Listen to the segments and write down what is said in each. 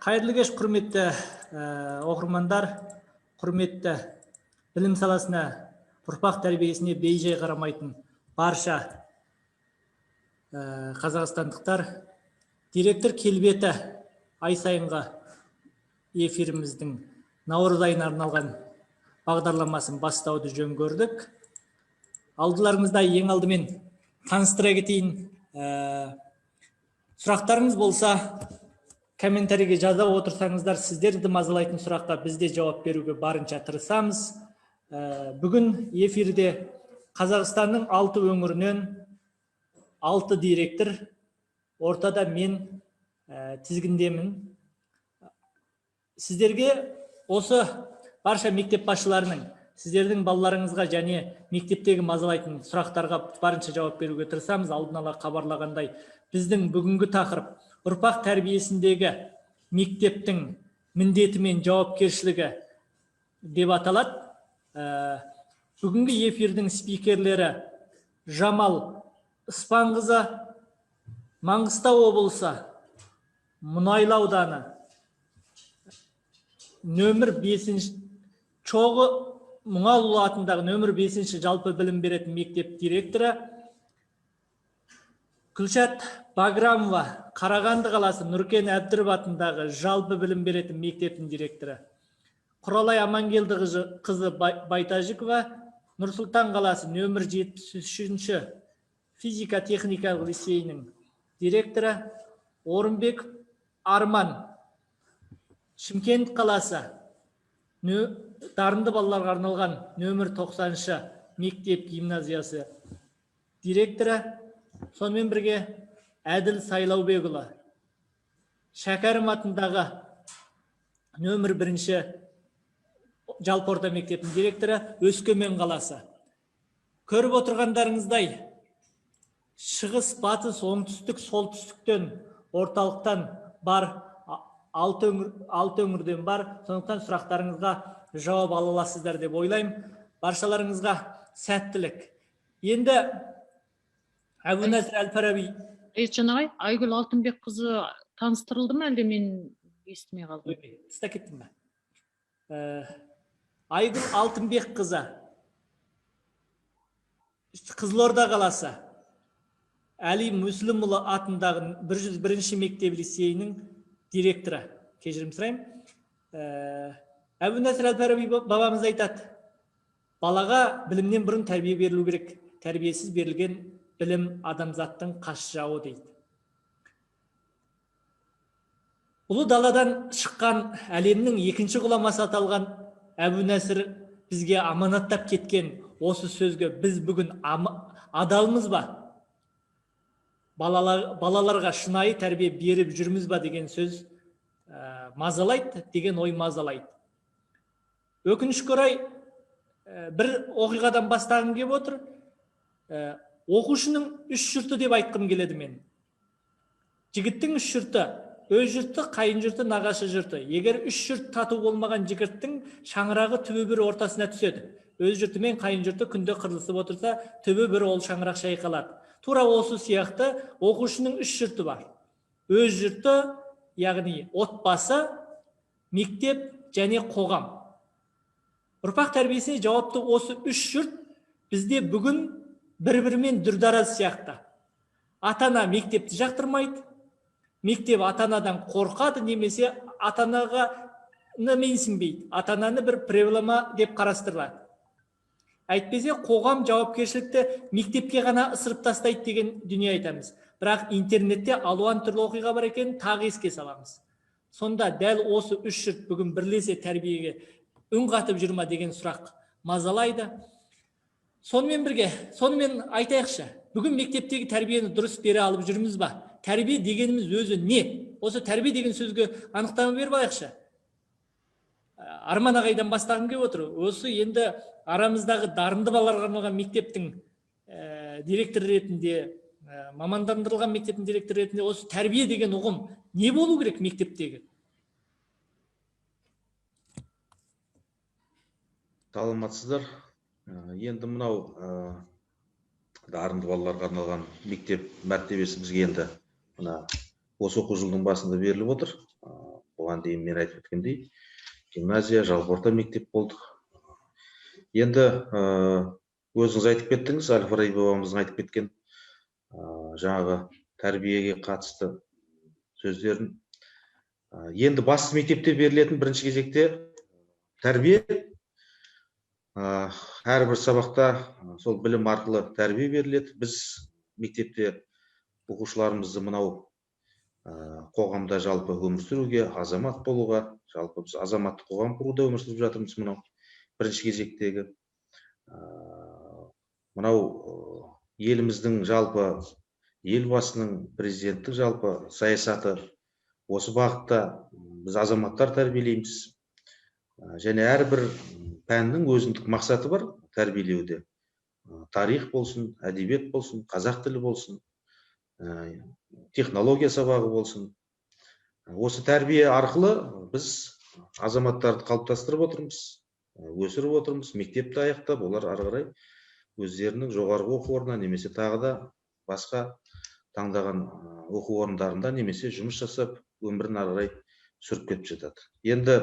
Қайырлы кеш, құрметті оқырмандар, құрметті білім саласына, ұрпақ тәрбиесіне бейжай қарамайтын барша қазақстандықтар. Директор келбеті ай сайынғы эфиріміздің наурыз айына арналған бағдарламасын бастауды жөн көрдік. Алдыларыңызда ең алдымен таныстыра кетейін. Сұрақтарыңыз болса, комментарийге жаза отырсаңыздар, сіздерді мазалайтын сұраққа біз де жауап беруге барынша тырысамыз. Бүгін эфирде Қазақстанның 6 өңірінен 6 директор, ортада мен тізгіндемін. Сіздерге осы барша мектеп басшыларының, сіздердің балаларыңызға және мектептегі мазалайтын сұрақтарға барынша жауап беруге тырысамыз. Алдын ала хабарлағандай, біздің бүгінгі тақырып ұрпақ тәрбиесіндегі мектептің міндеті мен жауапкершілігі деп аталады. Бүгінгі эфирдің спикерлері Жамал Ыспанқызы, Маңғыстау облысы, Мұнайлы ауданы, нөмір 5 Чоғы Мұңалұлы атындағы нөмір 5 жалпы білім беретін мектеп директоры, Күлшат Баграмова, Қарағанды қаласы Нұркен Әбдіров атындағы жалпы білім беретін мектептің директоры, Құралай Амангелді қызы Байтажикова, Нұр-Сұлтан қаласы нөмір 73 физика техникалық лицейінің директоры, Орынбек Арман, Шымкент қаласы дарынды балаларға арналған нөмір 90 мектеп гимназиясы директоры, сонымен бірге Әділ Сайлаубекұлы, Шәкәрім атындағы нөмір 1 жалпы орта мектептің директоры, Өскемен қаласы. Көріп отырғандарыңыздай, шығыс, батыс, оңтүстік, солтүстіктен, орталықтан бар, алты өңірден бар. Сондықтан сұрақтарыңызға жауап ала аласыздар деп ойлаймын. Баршаларыңызға сәттілік. Енді Әбу Насыр әл-Фараби. Ретжан ағай, Айгүл Алтынбек қызы таныстырылды ма, әлде мен естімей қалдым? Тыста кеттім бе? Айгүл Алтынбек қызы, Қызылорда қаласы, Әли Мүсілімұлы атындағы 101 мектеп лицейінің директоры. Кешірім сұраймын. Әбу Насыр әл-Фараби бабамыз айтады, балаға білімнен бұрын тәрбие берілу керек. Тәрбиесіз берілген білім адамзаттың қас жауы дейді. Ұлы даладан шыққан әлемнің екінші ғұламасы аталған Әбу Насыр бізге аманаттап кеткен осы сөзге біз бүгін адалмыз ба? Балаларға шынайы тәрбие беріп жүрміз ба деген сөз мазалайды, деген ой мазалайды. Өкінішке орай, бір оқиғадан бастағым келіп отыр. Оқушының үш жұрты деп айтқым келеді мен. Жігіттің үш жұрты: өз жұрты, қайын жұрты, нағашы жұрты. Егер үш жұрт тату болмаған жігіттің шаңырағы түбі бір ортасына түседі. Өз жұрты мен қайын жұрты күнде қырылысып отырса, түбі бір ол шаңырақ шайқалады. Тура осы сияқты оқушының үш жұрты бар. Өз жұрты, яғни отбасы, мектеп және қоғам. Ұрпақ тәрбиесіне жауапты осы үш жұрт бізде бүгін бір-бірімен дүрдараз сияқты. Ата-ана мектепті жақтырмайды, мектеп ата-анадан қорқады немесе ата-анаға менсінбейді, ата-ананы бір проблема деп қарастырылады. Әйтпесе қоғам жауапкершілікті мектепке ғана ысырып тастайды деген дүние айтамыз. Бірақ интернетте алуан түрлі оқиға бар екенін тағы еске саламыз. Сонда дәл осы үш жұрт бүгін бірлесе тәрбиеге үн қатып жүр ма деген сұрақ мазалайды. Сонымен бірге, сонымен айтайықшы, бүгін мектептегі тәрбиені дұрыс бере алып жүрміз ба? Тәрбие дегеніміз өзі не? Осы тәрбие деген сөзге анықтама беріп алайықшы. Арман ағайдан бастағым келіп отыр. Осы енді арамыздағы дарынды балаларға арналған мектептің директоры ретінде, мамандандырылған мектептің директоры ретінде осы тәрбие деген ұғым не болу керек мектептегі? Саламатсыздар. Енді мынау дарынды балаларға арналған мектеп мәртебесі бізге енді мына осы оқу жылының басында беріліп отыр. Оған дейін мен айтып өткендей, гимназия, жалпы орта мектеп болдық. Енді өзіңіз айтып кеттіңіз, Әл-Фараби бабамыздың айтып кеткен жаңағы тәрбиеге қатысты сөздерін. Енді басты мектепте берілетін бірінші кезекте тәрбие, әрбір сабақта сол білім арқылы тәрбие беріледі. Біз мектепте оқушыларымызды мынау қоғамда жалпы өмір сүруге, азамат болуға, жалпы біз азаматтық қоғам құруда өмір сүріп жатырмыз. Мынау бірінші кезектегі мынау еліміздің жалпы елбасының, президенттік жалпы саясаты осы бағытта біз азаматтар тәрбиелейміз. Және әрбір пәннің өзіндік мақсаты бар тәрбиелеуде. Тарих болсын, әдебиет болсын, қазақ тілі болсын, технология сабағы болсын. Осы тәрбие арқылы біз азаматтарды қалыптастырып отырмыз, өсіріп отырмыз. Мектепті аяқтап, олар ары қарай өздерінің жоғарғы оқу орнына немесе тағы да басқа таңдаған оқу орындарында немесе жұмыс жасап, өмірін ары қарай сүріп кетіп жатады. Енді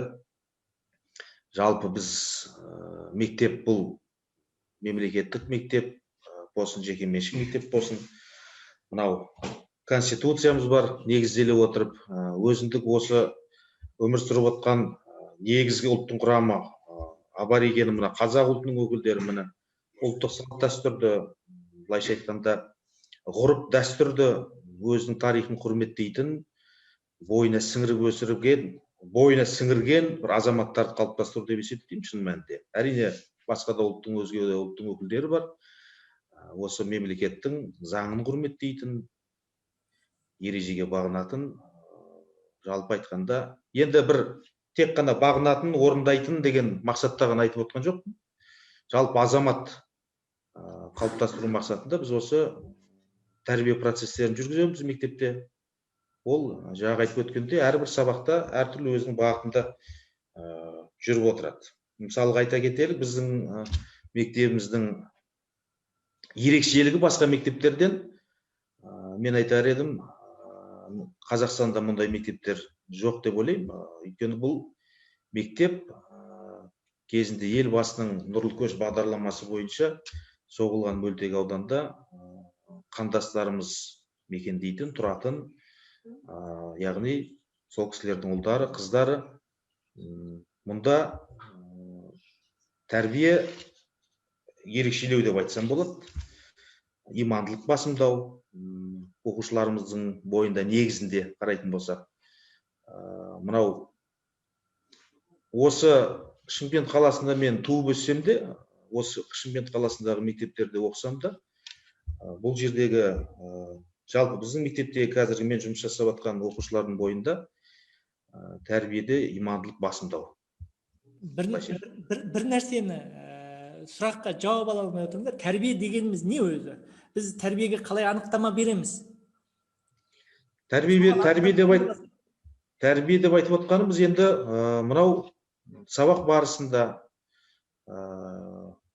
жалпы біз мектеп, бұл мемлекеттік мектеп болсын, жекеменшік мектеп болсын, мынау конституциямыз бар, негізделе отырып, өзіндік осы өмір сүріп отқан негізгі ұлттың құрамы аборигені, мына қазақ ұлтының өкілдері, міне ұлттық салт дәстүрді, былайша айтқанда ғұрып дәстүрді, өзінің тарихын құрметтейтін, бойына сіңіріп өсірген, бойына сіңірген бір азаматтарды қалыптастыру деп есептеймін шын мәнінде. Әрине, басқа да ұлттың, өзге де ұлттың өкілдері бар. Осы мемлекеттің заңын құрметтейтін, ережеге бағынатын, жалпы айтқанда, енді бір тек қана бағынатын, орындайтын деген мақсатта ғана айтып отқан жоқпын. Жалпы азамат қалыптастыру мақсатында біз осы тәрбие процестерін жүргіземіз мектепте. Ол жаңағы айтып өткенде әрбір сабақта әртүрлі өзінің бағытында жүріп отырады. Мысалға айта кетелік, біздің мектебіміздің ерекшелігі басқа мектептерден, мен айтар едім, Қазақстанда мұндай мектептер жоқ деп ойлаймын. Өйткені бұл мектеп кезінде елбасының Нұрлы көш бағдарламасы бойынша соғылған мөлтек ауданда қандастарымыз мекендейтін, тұратын, яғни сол кісілердің ұлдары, қыздары. Мұнда тәрбие ерекшелеу деп айтсам болады. Имандылық басымдау, оқушыларымыздың бойында негізінде қарайтын болсақ, мынау осы Шымкент қаласында мен туып өссем де, осы Шымкент қаласындағы мектептерде оқысам да, бұл жердегі жалпы біздің мектептегі қазіргі мен жұмыс жасап жатқан оқушылардың бойында тәрбиеде имандылық басымдау. Бір нәрсені сұраққа жауап ала алмай отырмын да, тәрбие дегеніміз не өзі? Біз тәрбиеге қалай анықтама береміз? Тәрбие деп айтып отқанымыз енді мынау сабақ барысында,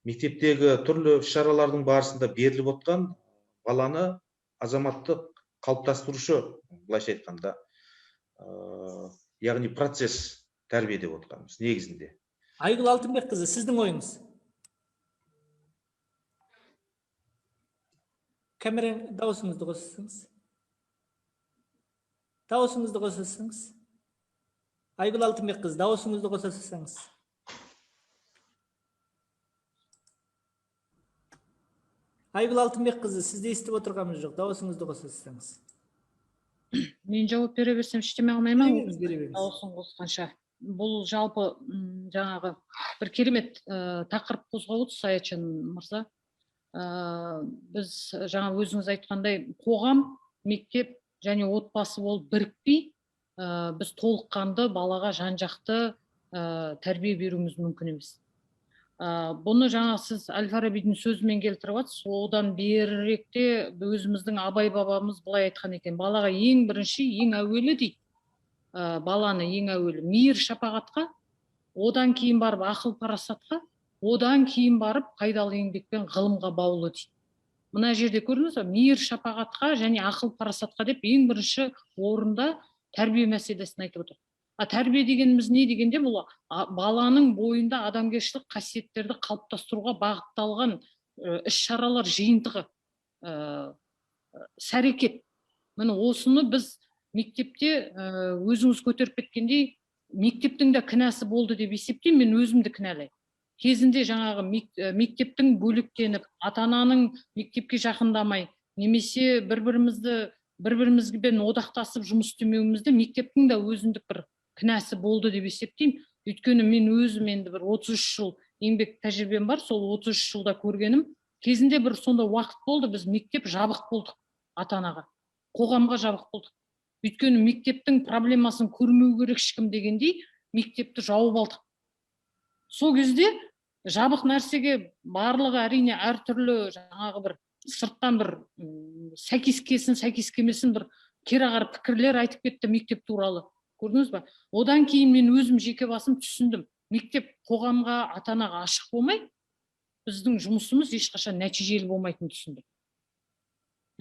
мектептегі түрлі іс-шаралардың барысында беріліп отқан баланы азаматтық қалыптастырушы, былайша айтқанда, яғни процесс тәрбие деп отқанымыз негізінде. Айгүл Алтынбекқызы, сіздің ойыңыз? Камера дауысыңызды қосасыңыз. Дауысыңызды қосасыңыз. Айгүл Алтынбекқызы, дауысыңызды қосасыңыз. Айгүл Алтынбекқызы, сізді естіп отырғанымыз жоқ. Дауысыңызды қосасыңыз. Мен жауап бере берсем ештеме алмай ма? Бере беріңіз. Дауысын қосқанша. Бұл жалпы жаңағы бір керемет тақырып қозғап отырсыз, Саятжан мырза. Біз жаңа өзіңіз айтқандай қоғам, мектеп және отбасы болып бірікпей, біз толыққанды балаға жан-жақты тәрбие беруіміз мүмкін емес. Бұны жаңа сіз Әл-Фарабидің сөзімен келтіріп жатсыз, одан беріректе өзіміздің Абай бабамыз былай айтқан екен: балаға ең бірінші, ең әуелі дейді, баланы ең әуелі мейір шапағатқа, одан кейін барып ақыл парасатқа, одан кейін барып пайдалы еңбекпен ғылымға баулы дейді. Мына жерде көрдіңіз бе, мейір шапағатқа және ақыл парасатқа деп ең бірінші орында тәрбие мәселесін айтып отыр. А тәрбие дегеніміз не дегенде, бұл баланың бойында адамгершілік қасиеттерді қалыптастыруға бағытталған іс-шаралар жиынтығы, іс-әрекет. Міне, осыны біз мектепте, өзіңіз көтеріп кеткендей, мектептің де кінәсі болды деп есептеймін. Мен өзімді кінәлаймын. Кезінде жаңағы мектептің бөлектеніп, ата-ананың мектепке жақындамай, немесе бір-бірімізбен одақтасып жұмыс істемеуімізді мектептің де өзіндік бір кінәсі болды деп есептеймін. Өйткені мен өзім енді бір 33 жыл еңбек тәжірибем бар, сол 33 жылда көргенім, кезінде бір сондай уақыт болды, біз мектеп жабық болдық ата-анаға, қоғамға жабық болдық. Өйткені мектептің проблемасын көрмеу керек ешкім дегендей, мектепті жауып алдық. Сол кезде жабық нәрсеге барлығы әрине әртүрлі жаңағы бір сырттан бір сәйкес келсін, сәйкес келмесін, бір кереғар пікірлер айтып кетті мектеп туралы. Көрдіңіз ба? Одан кейін мен өзім жеке басым түсіндім. Мектеп қоғамға, ата-анаға ашық болмай, біздің жұмысымыз ешқашан нәтижелі болмайтынын түсіндім.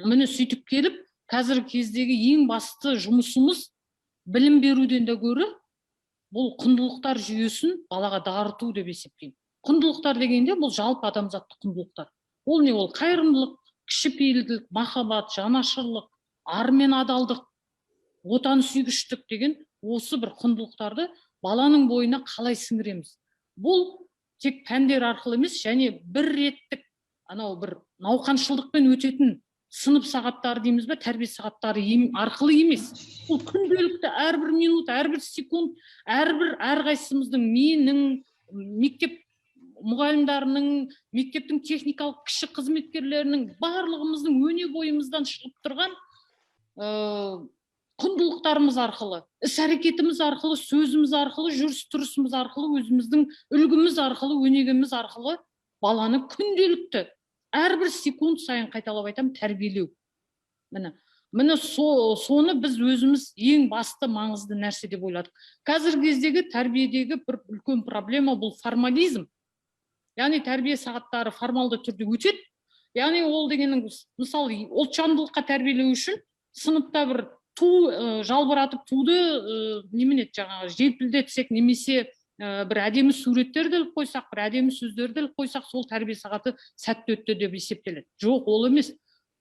Міне, сөйтіп келіп, қазіргі кездегі ең басты жұмысымыз білім беруден де гөрі бұл құндылықтар жүйесін балаға дарыту деп есептеймін. Құндылықтар дегенде бұл жалпы адамзаттық құндылықтар. Ол не? Ол қайырымдылық, кішіпейілділік, махаббат, жанашырлық, ар мен адалдық, отансүйгіштік деген осы бір құндылықтарды баланың бойына қалай сіңіреміз? Бұл тек пәндер арқылы емес, және бір реттік анау бір науқаншылдықпен өтетін сынып сағаттары дейміз бе, тәрбие сағаттары арқылы емес. Бұл күнделікті әрбір минут, әрбір секунд, әрбір әрқайсымыздың, менің, мектеп мұғалімдарының, мектептің техникалық кіші қызметкерлерінің, барлығымыздың өне бойымыздан шығып тұрған құндылықтарымыз арқылы, іс-әрекетіміз арқылы, сөзіміз арқылы, жүріс-тұрысымыз арқылы, өзіміздің үлгіміз арқылы, өнегеміз арқылы баланы күнделікті әрбір секунд сайын, қайталап айтамын, тәрбиелеу. Міне, соны біз өзіміз ең басты маңызды нәрсе деп ойладық. Қазіргі кездегі тәрбиедегі бір үлкен проблема бұл формализм. Яғни тәрбие сағаттары формалды түрде өтеді. Яғни ол дегенің, мысалы, ұлтжандылыққа тәрбиелеу үшін сыныпта бір ту жалбыратып, туды немене еді, жаңағы желпілдетсек, немесе бір әдемі суреттерді іліп қойсақ, бір әдемі сөздерді іліп қойсақ, сол тәрбие сағаты сәтті өтті деп есептеледі. Жоқ, ол емес.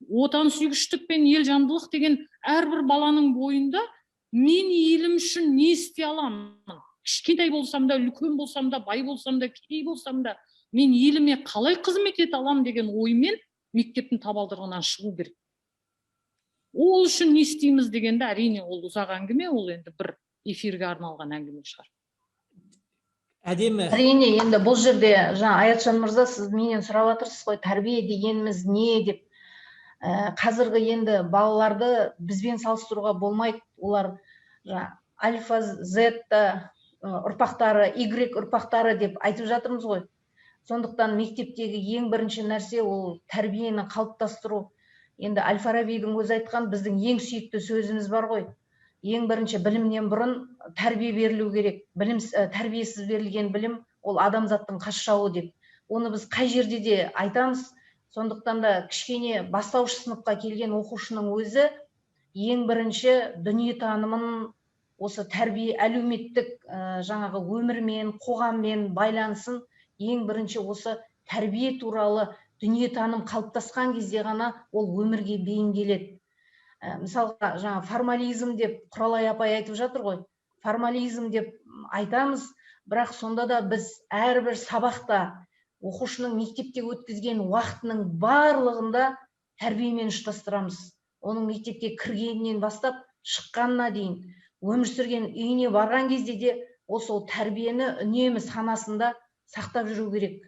Отансүйгіштік пен елжандылық деген әрбір баланың бойында мен елім үшін не істей аламын, кішкентай болсам да, үлкен болсам да, бай болсам да, кедей болсам да, мен еліме қалай қызмет ете аламын деген оймен мектептің табалдырығынан шығу керек. Ол үшін не істейміз дегенде, әрине, ол ұзақ әңгіме, ол енді бір эфирге арналған әңгіме шығар. Әдемі. Әрине, енді бұл жерде жаңа, Аятжан мырза, сіз менен сұрап жатырсыз ғой, тәрбие дегеніміз не деп. Қазіргі енді балаларды бізбен салыстыруға болмайды. Олар жаңа альфа, Z ұрпақтары, Y ұрпақтары деп айтып жатырмыз ғой. Сондықтан мектептегі ең бірінші нәрсе ол тәрбиені қалыптастыру. Енді Әл Фарабидің өзі айтқан біздің ең сүйікті сөзіміз бар ғой. Ең бірінші білімнен бұрын тәрбие берілу керек. Білім, тәрбиесіз берілген білім ол адамзаттың қас жауы деп. Оны біз қай жерде де айтамыз. Сондықтан да кішкене бастауыш сыныпқа келген оқушының өзі ең бірінші дүниетанымын, осы тәрбие, әлеуметтік, жаңағы өмірмен, қоғаммен байланысын ең бірінші осы тәрбие туралы дүниетаным қалыптасқан кезде ғана ол өмірге бейімделеді. Мысалға, жаңа формализм деп Құралай апай айтып жатыр ғой. Формализм деп айтамыз, бірақ сонда да біз әрбір сабақта оқушының мектепте өткізген уақытының барлығында тәрбиемен ұштастырамыз. Оның мектепке кіргенінен бастап шыққанына дейін, өмір сүрген үйіне барған кезде де ол сол тәрбиені үнемі санасында сақтап жүру керек.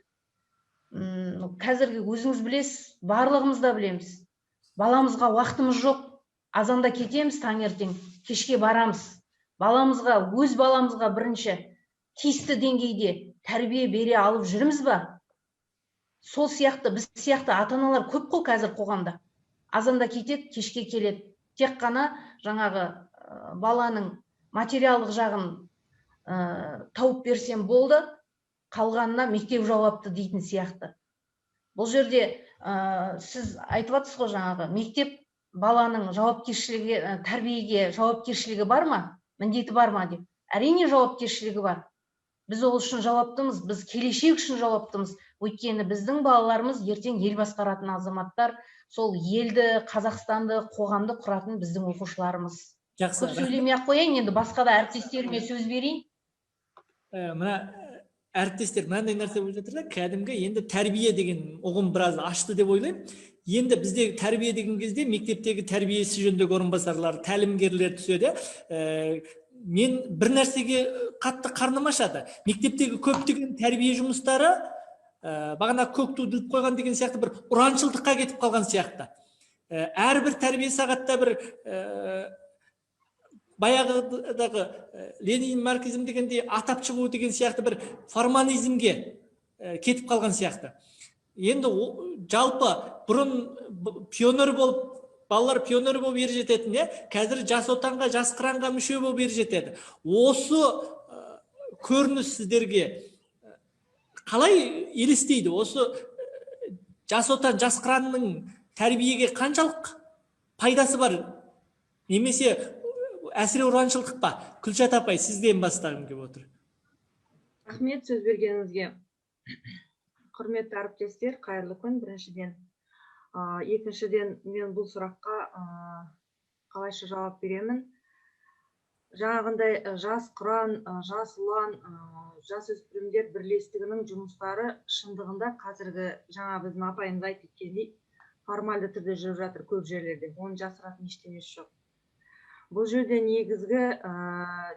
Қазіргі өзіңіз білесіз, барлығымыз да білеміз. Баламызға уақытымыз жоқ. Азанда кетеміз таңертең, кешке барамыз. Баламызға, өз баламызға бірінші тиісті деңгейде тәрбие бере алып жүрміз ба? Сол сияқты біз сияқты ата-аналар көп қой қазір қоғамда. Азанда кетеді, кешке келеді. Тек қана жаңағы баланың материалдық жағын тауып берсем болды, қалғанына мектеп жауапты дейтін сияқты. Бұл жерде сіз айтып жатсыз ғой, жаңағы мектеп баланың жауапкершілігі, тәрбиеге жауапкершілігі бар ма, міндеті бар ма деп. Әрине, жауапкершілігі бар. Біз ол үшін жауаптымыз, біз келешек үшін жауаптымыз. Өйткені біздің балаларымыз ертең ел басқаратын азаматтар, сол елді, Қазақстанды, қоғамды құратын біздің оқушыларымыз. Жақсы. Көп сөйлемей ақ қояйын, енді басқа да әріптестеріме сөз берейін. Мына әріптестер, мынандай нәрсе болып жатыр да, кәдімгі енді тәрбие деген ұғым біраз ашты деп ойлаймын. Енді бізде тәрбие деген кезде мектептегі тәрбиесі жөніндегі орынбасарлар, тәлімгерлер түседі. Мен бір нәрсеге қатты қарным ашады. Мектептегі көптеген тәрбие жұмыстары бағана көк туды іліп қойған деген сияқты бір ұраншылдыққа кетіп қалған сияқты. Әрбір тәрбие сағатта бір баяғыдағы Ленин, марксизм дегендей атап шығу деген сияқты бір формализмге кетіп қалған сияқты. Енді жалпы бұрын пионер болып, балалар пионер болып ер жететін, иә, қазір Жас Отанға, Жас Қыранға мүше болып ер жетеді. Осы көрініс сіздерге қалай елестейді? Осы Жас Отан, Жас Қыранның тәрбиеге қаншалық пайдасы бар, немесе әсіре ұраншылдық па? Күлшат апай, сізден бастағым келіп отыр. Рахмет сөз бергеніңізге. Құрметті әріптестер, қайырлы күн біріншіден. Екіншіден, мен бұл сұраққа қалайша жауап беремін? Жаңағындай Жас Қыран, Жас Ұлан, жасөспірімдер бірлестігінің жұмыстары шындығында қазіргі жаңа біздің апайымыз айтып кеткендей формальды түрде жүріп жатыр көп жерлерде. Оның жасыратын ештеңесі жоқ. Бұл жерде негізгі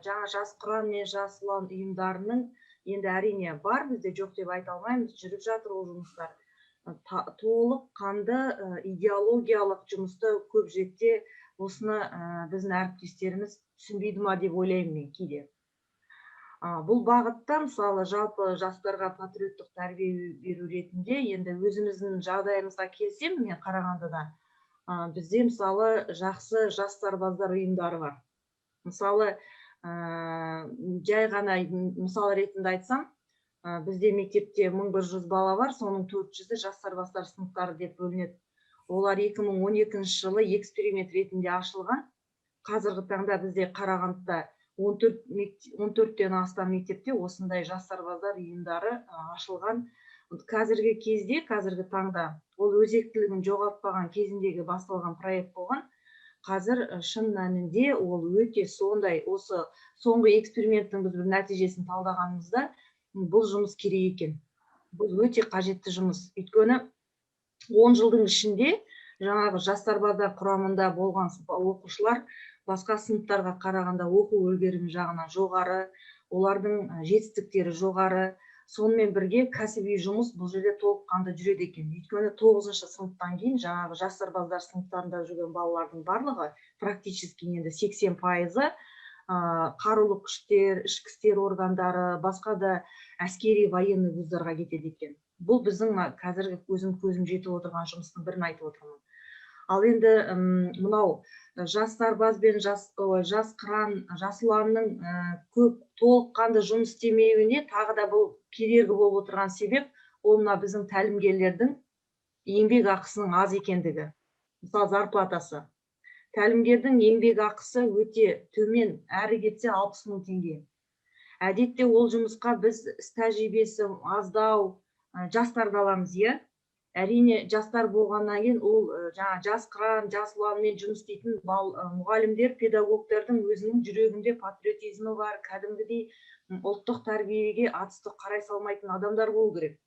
жаңа Жас Қыран мен Жас Ұлан ұйымдарының енді әрине бар, бізде жоқ деп айта алмаймыз, жүріп жатыр ол жұмыстар. Толық қанды идеологиялық жұмысты көп жерде осыны біздің әріптестеріміз түсінбейді ма деп ойлаймын мен кейде. Бұл бағытта, мысалы, жалпы жастарға патриоттық тәрбие беру ретінде енді өзіміздің жағдайымызға келсем, мен Қарағандыда бізде, мысалы, жақсы жас сарбаздар ұйымдары бар. Мысалы, жай ғана мысал ретінде айтсам, бізде мектепте 1100 бала бар, соның 400-і жас сарбаздар сыныптары деп бөлінеді. Олар 2012 жылы эксперимент ретінде ашылған. Қазіргі таңда бізде Қарағандыда 14-тен астам мектепте осындай жас сарбаздар ұйымдары ашылған. Қазіргі кезде, қазіргі таңда ол өзектілігін жоғалтпаған, кезіндегі басталған проект болған. Қазір шын мәнінде ол өте сондай, осы соңғы эксперименттің біз бір нәтижесін талдағанымызда, бұл жұмыс керек екен. Бұл өте қажетті жұмыс. Өйткені 10 жылдың ішінде жаңағы жас сарбаздар құрамында болған оқушылар басқа сыныптарға қарағанда оқу үлгерімі жағынан жоғары, олардың жетістіктері жоғары. Сонымен бірге кәсіби жұмыс бұл жерде толыққанды жүреді екен. Өйткені 9-шы сыныптан кейін жаңағы жас сарбаздар сыныптарында жүрген балалардың барлығы практически енді 80%-ы қарулы күштер, ішкі істер органдары, басқа да әскери военный вуздарға кетеді екен. Бұл біздің қазіргі өзім көзім жетіп отырған жұмыстың бірін айтып отырмын. Ал енді мынау жас сарбаз бен жас Қыран, Жас Ұланның көп толыққанды жұмыс істемеуіне тағы да бұл кедергі болып отырған себеп ол мына біздің тәлімгерлердің еңбек ақысының аз екендігі. Мысалы, зарплатасы. Тәлімгердің еңбек ақысы өте төмен, әрі кетсе 60 мың теңге. Әдетте ол жұмысқа біз іс тәжірибесі аздау жастарды аламыз, иә? Әрине, жастар болғаннан кейін ол жаңа Жас Қыран, Жас Ұланмен жұмыс істейтін мұғалімдер, педагогтердің өзінің жүрегінде патриотизмі бар, кәдімгідей ұлттық тәрбиеге атүсті қарай салмайтын адамдар болу керек.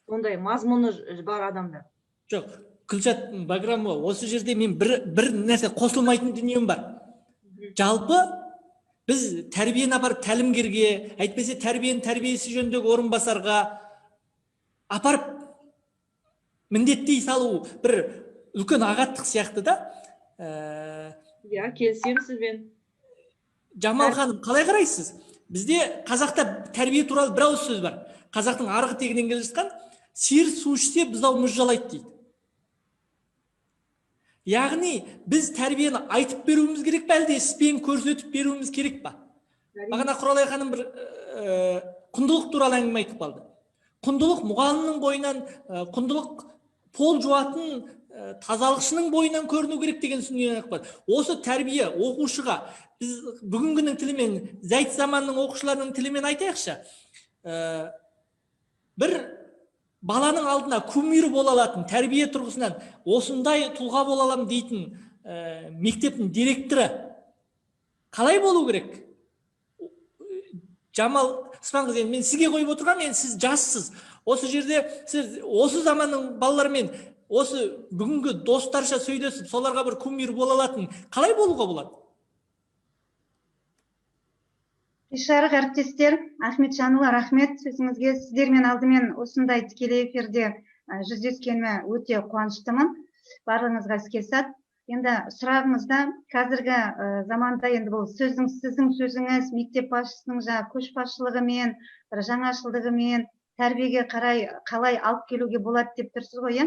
Сондай мазмұны бар адамдар. Жоқ, Күлшат Баграмова, осы жерде мен бір нәрсе қосылмайтын дүнием бар. Жалпы біз тәрбиені апарып тәлімгерге, әйтпесе тәрбиенің тәрбиесі жөніндегі орынбасарға апарып міндеттей салу бір үлкен ағаттық сияқты да. Иә, келісемін сізбен. Жамал ханым, қалай қарайсыз? Бізде қазақта тәрбие туралы бір ауыз сөз бар. Қазақтың арғы тегінен келе жатқан: сиыр су ішсе, бұзау мұз жалайды дейді. Яғни біз тәрбиені айтып беруіміз керек пе, әлде іспен көрсетіп беруіміз керек па? Бағана Құралай ханым бір құндылық туралы әңгіме айтып қалды. Құндылық мұғалімнің бойынан, құндылық пол жуатын тазалықшының бойынан көріну керек деген түсінік бар. Осы тәрбие оқушыға, біз бүгінгінің тілімен, зәйт заманның оқушыларының тілімен айтайықшы, бір баланың алдына кумир бола алатын, тәрбие тұрғысынан осындай тұлға бола аламын дейтін мектептің директоры қалай болу керек? Жамал Ысманқызы, енді мен сізге қойып отырғанмын, енді сіз жассыз. Осы жерде сіз осы заманның балаларымен осы бүгінгі достарша сөйлесіп, соларға бір кумир бола алатын қалай болуға болады? Кеш жарық, әріптестер, Ахметжанұлы, рахмет сөзіңізге. Сіздермен алдымен осындай тікелей эфирде жүздескеніме өте қуаныштымын. Барлығыңызға іске сәт. Енді сұрағыңызда қазіргі заманда енді бұл сөздің, сіздің сөзіңіз мектеп басшысының жаңа көшбасшылығымен, бір жаңашылдығымен тәрбиеге қарай қалай алып келуге болады деп тұрсыз ғой, иә?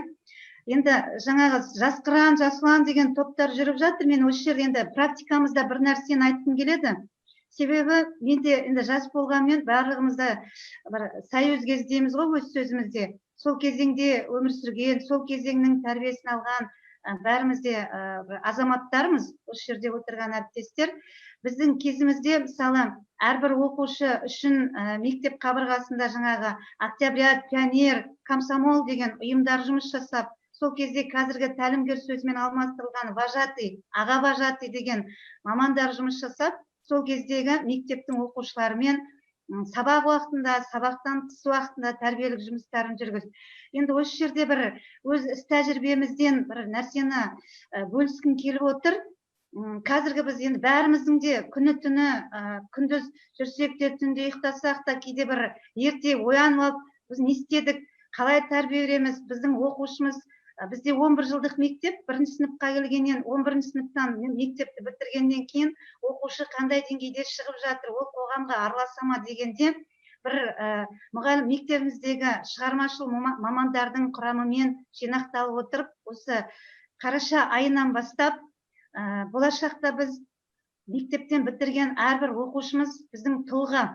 Енді жаңағы жас қыран, жас ұлан деген топтар жүріп жатыр. Мен осы жерде енді практикамызда бір нәрсені айтқым келеді. Себебі мен де енді жас болғанмен барлығымыз да бір союз кездеміз ғой өз сөзімізде. Сол кезеңде өмір сүрген, сол кезеңнің тәрбиесін алған бәріміз де бір азаматтармыз, осы жерде отырған әріптестер. Біздің кезімізде мысалы әрбір оқушы үшін мектеп қабырғасында жаңағы октябрят, пионер, комсомол деген ұйымдар жұмыс жасап, сол кезде қазіргі тәлімгер сөзімен алмастырылған вожатый, аға вожатый деген мамандар жұмыс жасап, сол кездегі мектептің оқушыларымен сабақ уақытында, сабақтан тыс уақытында тәрбиелік жұмыстарын жүргізді. Енді осы жерде бір өз іс тәжірибемізден бір нәрсені бөліскім келіп отыр. Қазіргі біз енді бәріміздің де күні түні, күндіз жүрсек те, түнде ұйықтасақ та, кейде бір ерте оянып алып, біз не істедік, қалай тәрбие береміз, біздің оқушымыз, бізде 11 жылдық мектеп, бірінші сыныпқа келгеннен, 11 сыныптан мектепті бітіргеннен кейін оқушы қандай деңгейде шығып жатыр, ол қоғамға араласа ма дегенде бір мұғалім мектебіміздегі шығармашыл мамандардың құрамымен жинақталып отырып, осы қараша айынан бастап, болашақта біз мектептен бітірген әрбір оқушымыз біздің тұлға.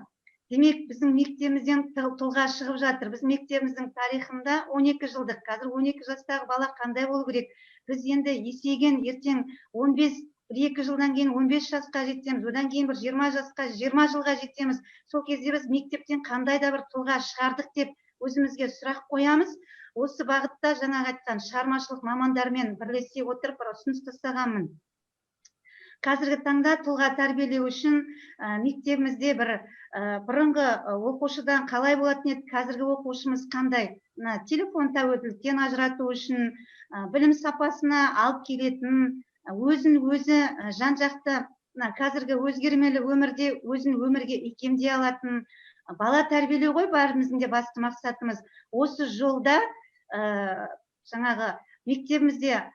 Демек, біздің мектебімізден тұлға шығып жатыр. Біз мектебіміздің тарихында 12 жылдық, қазір 12 жастағы бала қандай болу керек? Біз енді есейген ертең 15, бір екі жылдан кейін 15 жасқа жетеміз, одан кейін бір 20 жасқа, 20 жылға жетеміз. Сол кезде біз мектептен қандай да бір тұлға шығардық деп өзімізге сұрақ қоямыз. Осы бағытта жаңағы айтқан шығармашылық мамандармен бірлесе отырып бір ұсыныс тастағанмын. Қазіргі таңда тұлға тәрбиелеу үшін мектебімізде бір бұрынғы оқушыдан қалай болатын еді, қазіргі оқушымыз қандай? Мына телефон тәуелділіктен ажырату үшін, білім сапасына алып келетін, өзін өзі жан-жақты, мына қазіргі өзгермелі өмірде өзін өмірге икемдей алатын бала тәрбиелеу ғой бәріміздің де басты мақсатымыз. Осы жолда жаңағы мектебімізде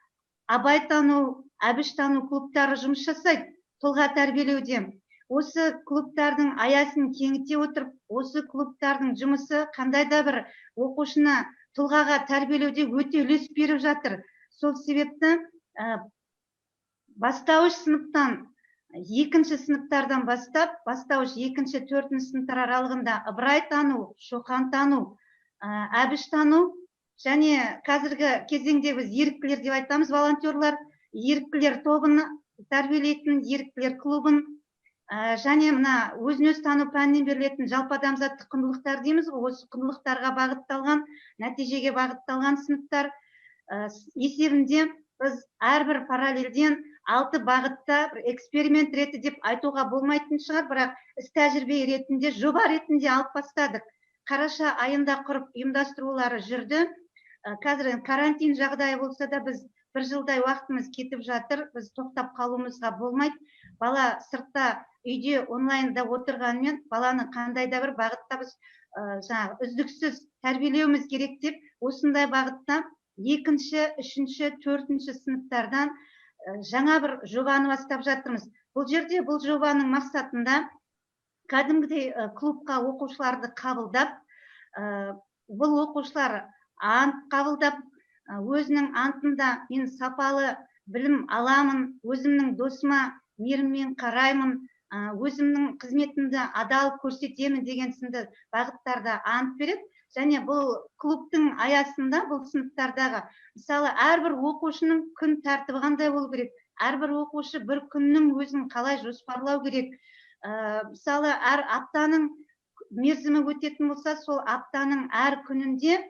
Абайтану, Әбіштану клубтары жұмыс жасайды тұлға тәрбиелеуде. Осы клубтардың аясын кеңіте отырып, осы клубтардың жұмысы қандай да бір оқушыны тұлғаға тәрбиелеуде өте үлес беріп жатыр. Сол себепті бастауыш сыныптан, екінші сыныптардан бастап, бастауыш екінші, төртінші сыныптар аралығында Ыбырайтану, Шоқантану, Әбіштану және қазіргі кезеңде біз еріктілер деп айтамыз, волонтерлар, еріктілер тобын тәрбиелейтін еріктілер клубын, және мына өзін өзі тану пәнінен берілетін жалпы адамзаттық құндылықтар дейміз ғой, осы құндылықтарға бағытталған, нәтижеге бағытталған сыныптар есебінде біз әрбір параллельден 6 бағытта бір эксперимент реті деп айтуға болмайтын шығар, бірақ іс тәжірибе ретінде, жоба ретінде алып бастадық. Қараша айында құрып ұйымдастырулары жүрді. Қазір карантин жағдайы болса да біз бір жылдай уақытымыз кетіп жатыр, біз тоқтап қалуымызға болмайды. Бала сыртта үйде онлайнда отырғанымен баланы қандай да бір бағытта біз жаңағы үздіксіз тәрбиелеуіміз керек деп осындай бағытта екінші, үшінші, төртінші сыныптардан жаңа бір жобаны бастап жатырмыз. Бұл жерде бұл жобаның мақсатында кәдімгідей клубқа оқушыларды қабылдап, бұл оқушылар ант қабылдап, өзінің антында мен сапалы білім аламын, өзімнің досыма мейіріммен қараймын, өзімнің қызметімді адал көрсетемін деген сынды бағыттарда ант береді. Және бұл клубтың аясында, бұл сыныптардағы, мысалы, әрбір оқушының күн тәртібі қандай болу керек, әрбір оқушы бір күннің өзін қалай жоспарлау керек, мысалы, әр аптаның мерзімі өтетін болса, сол аптаның әр күнінде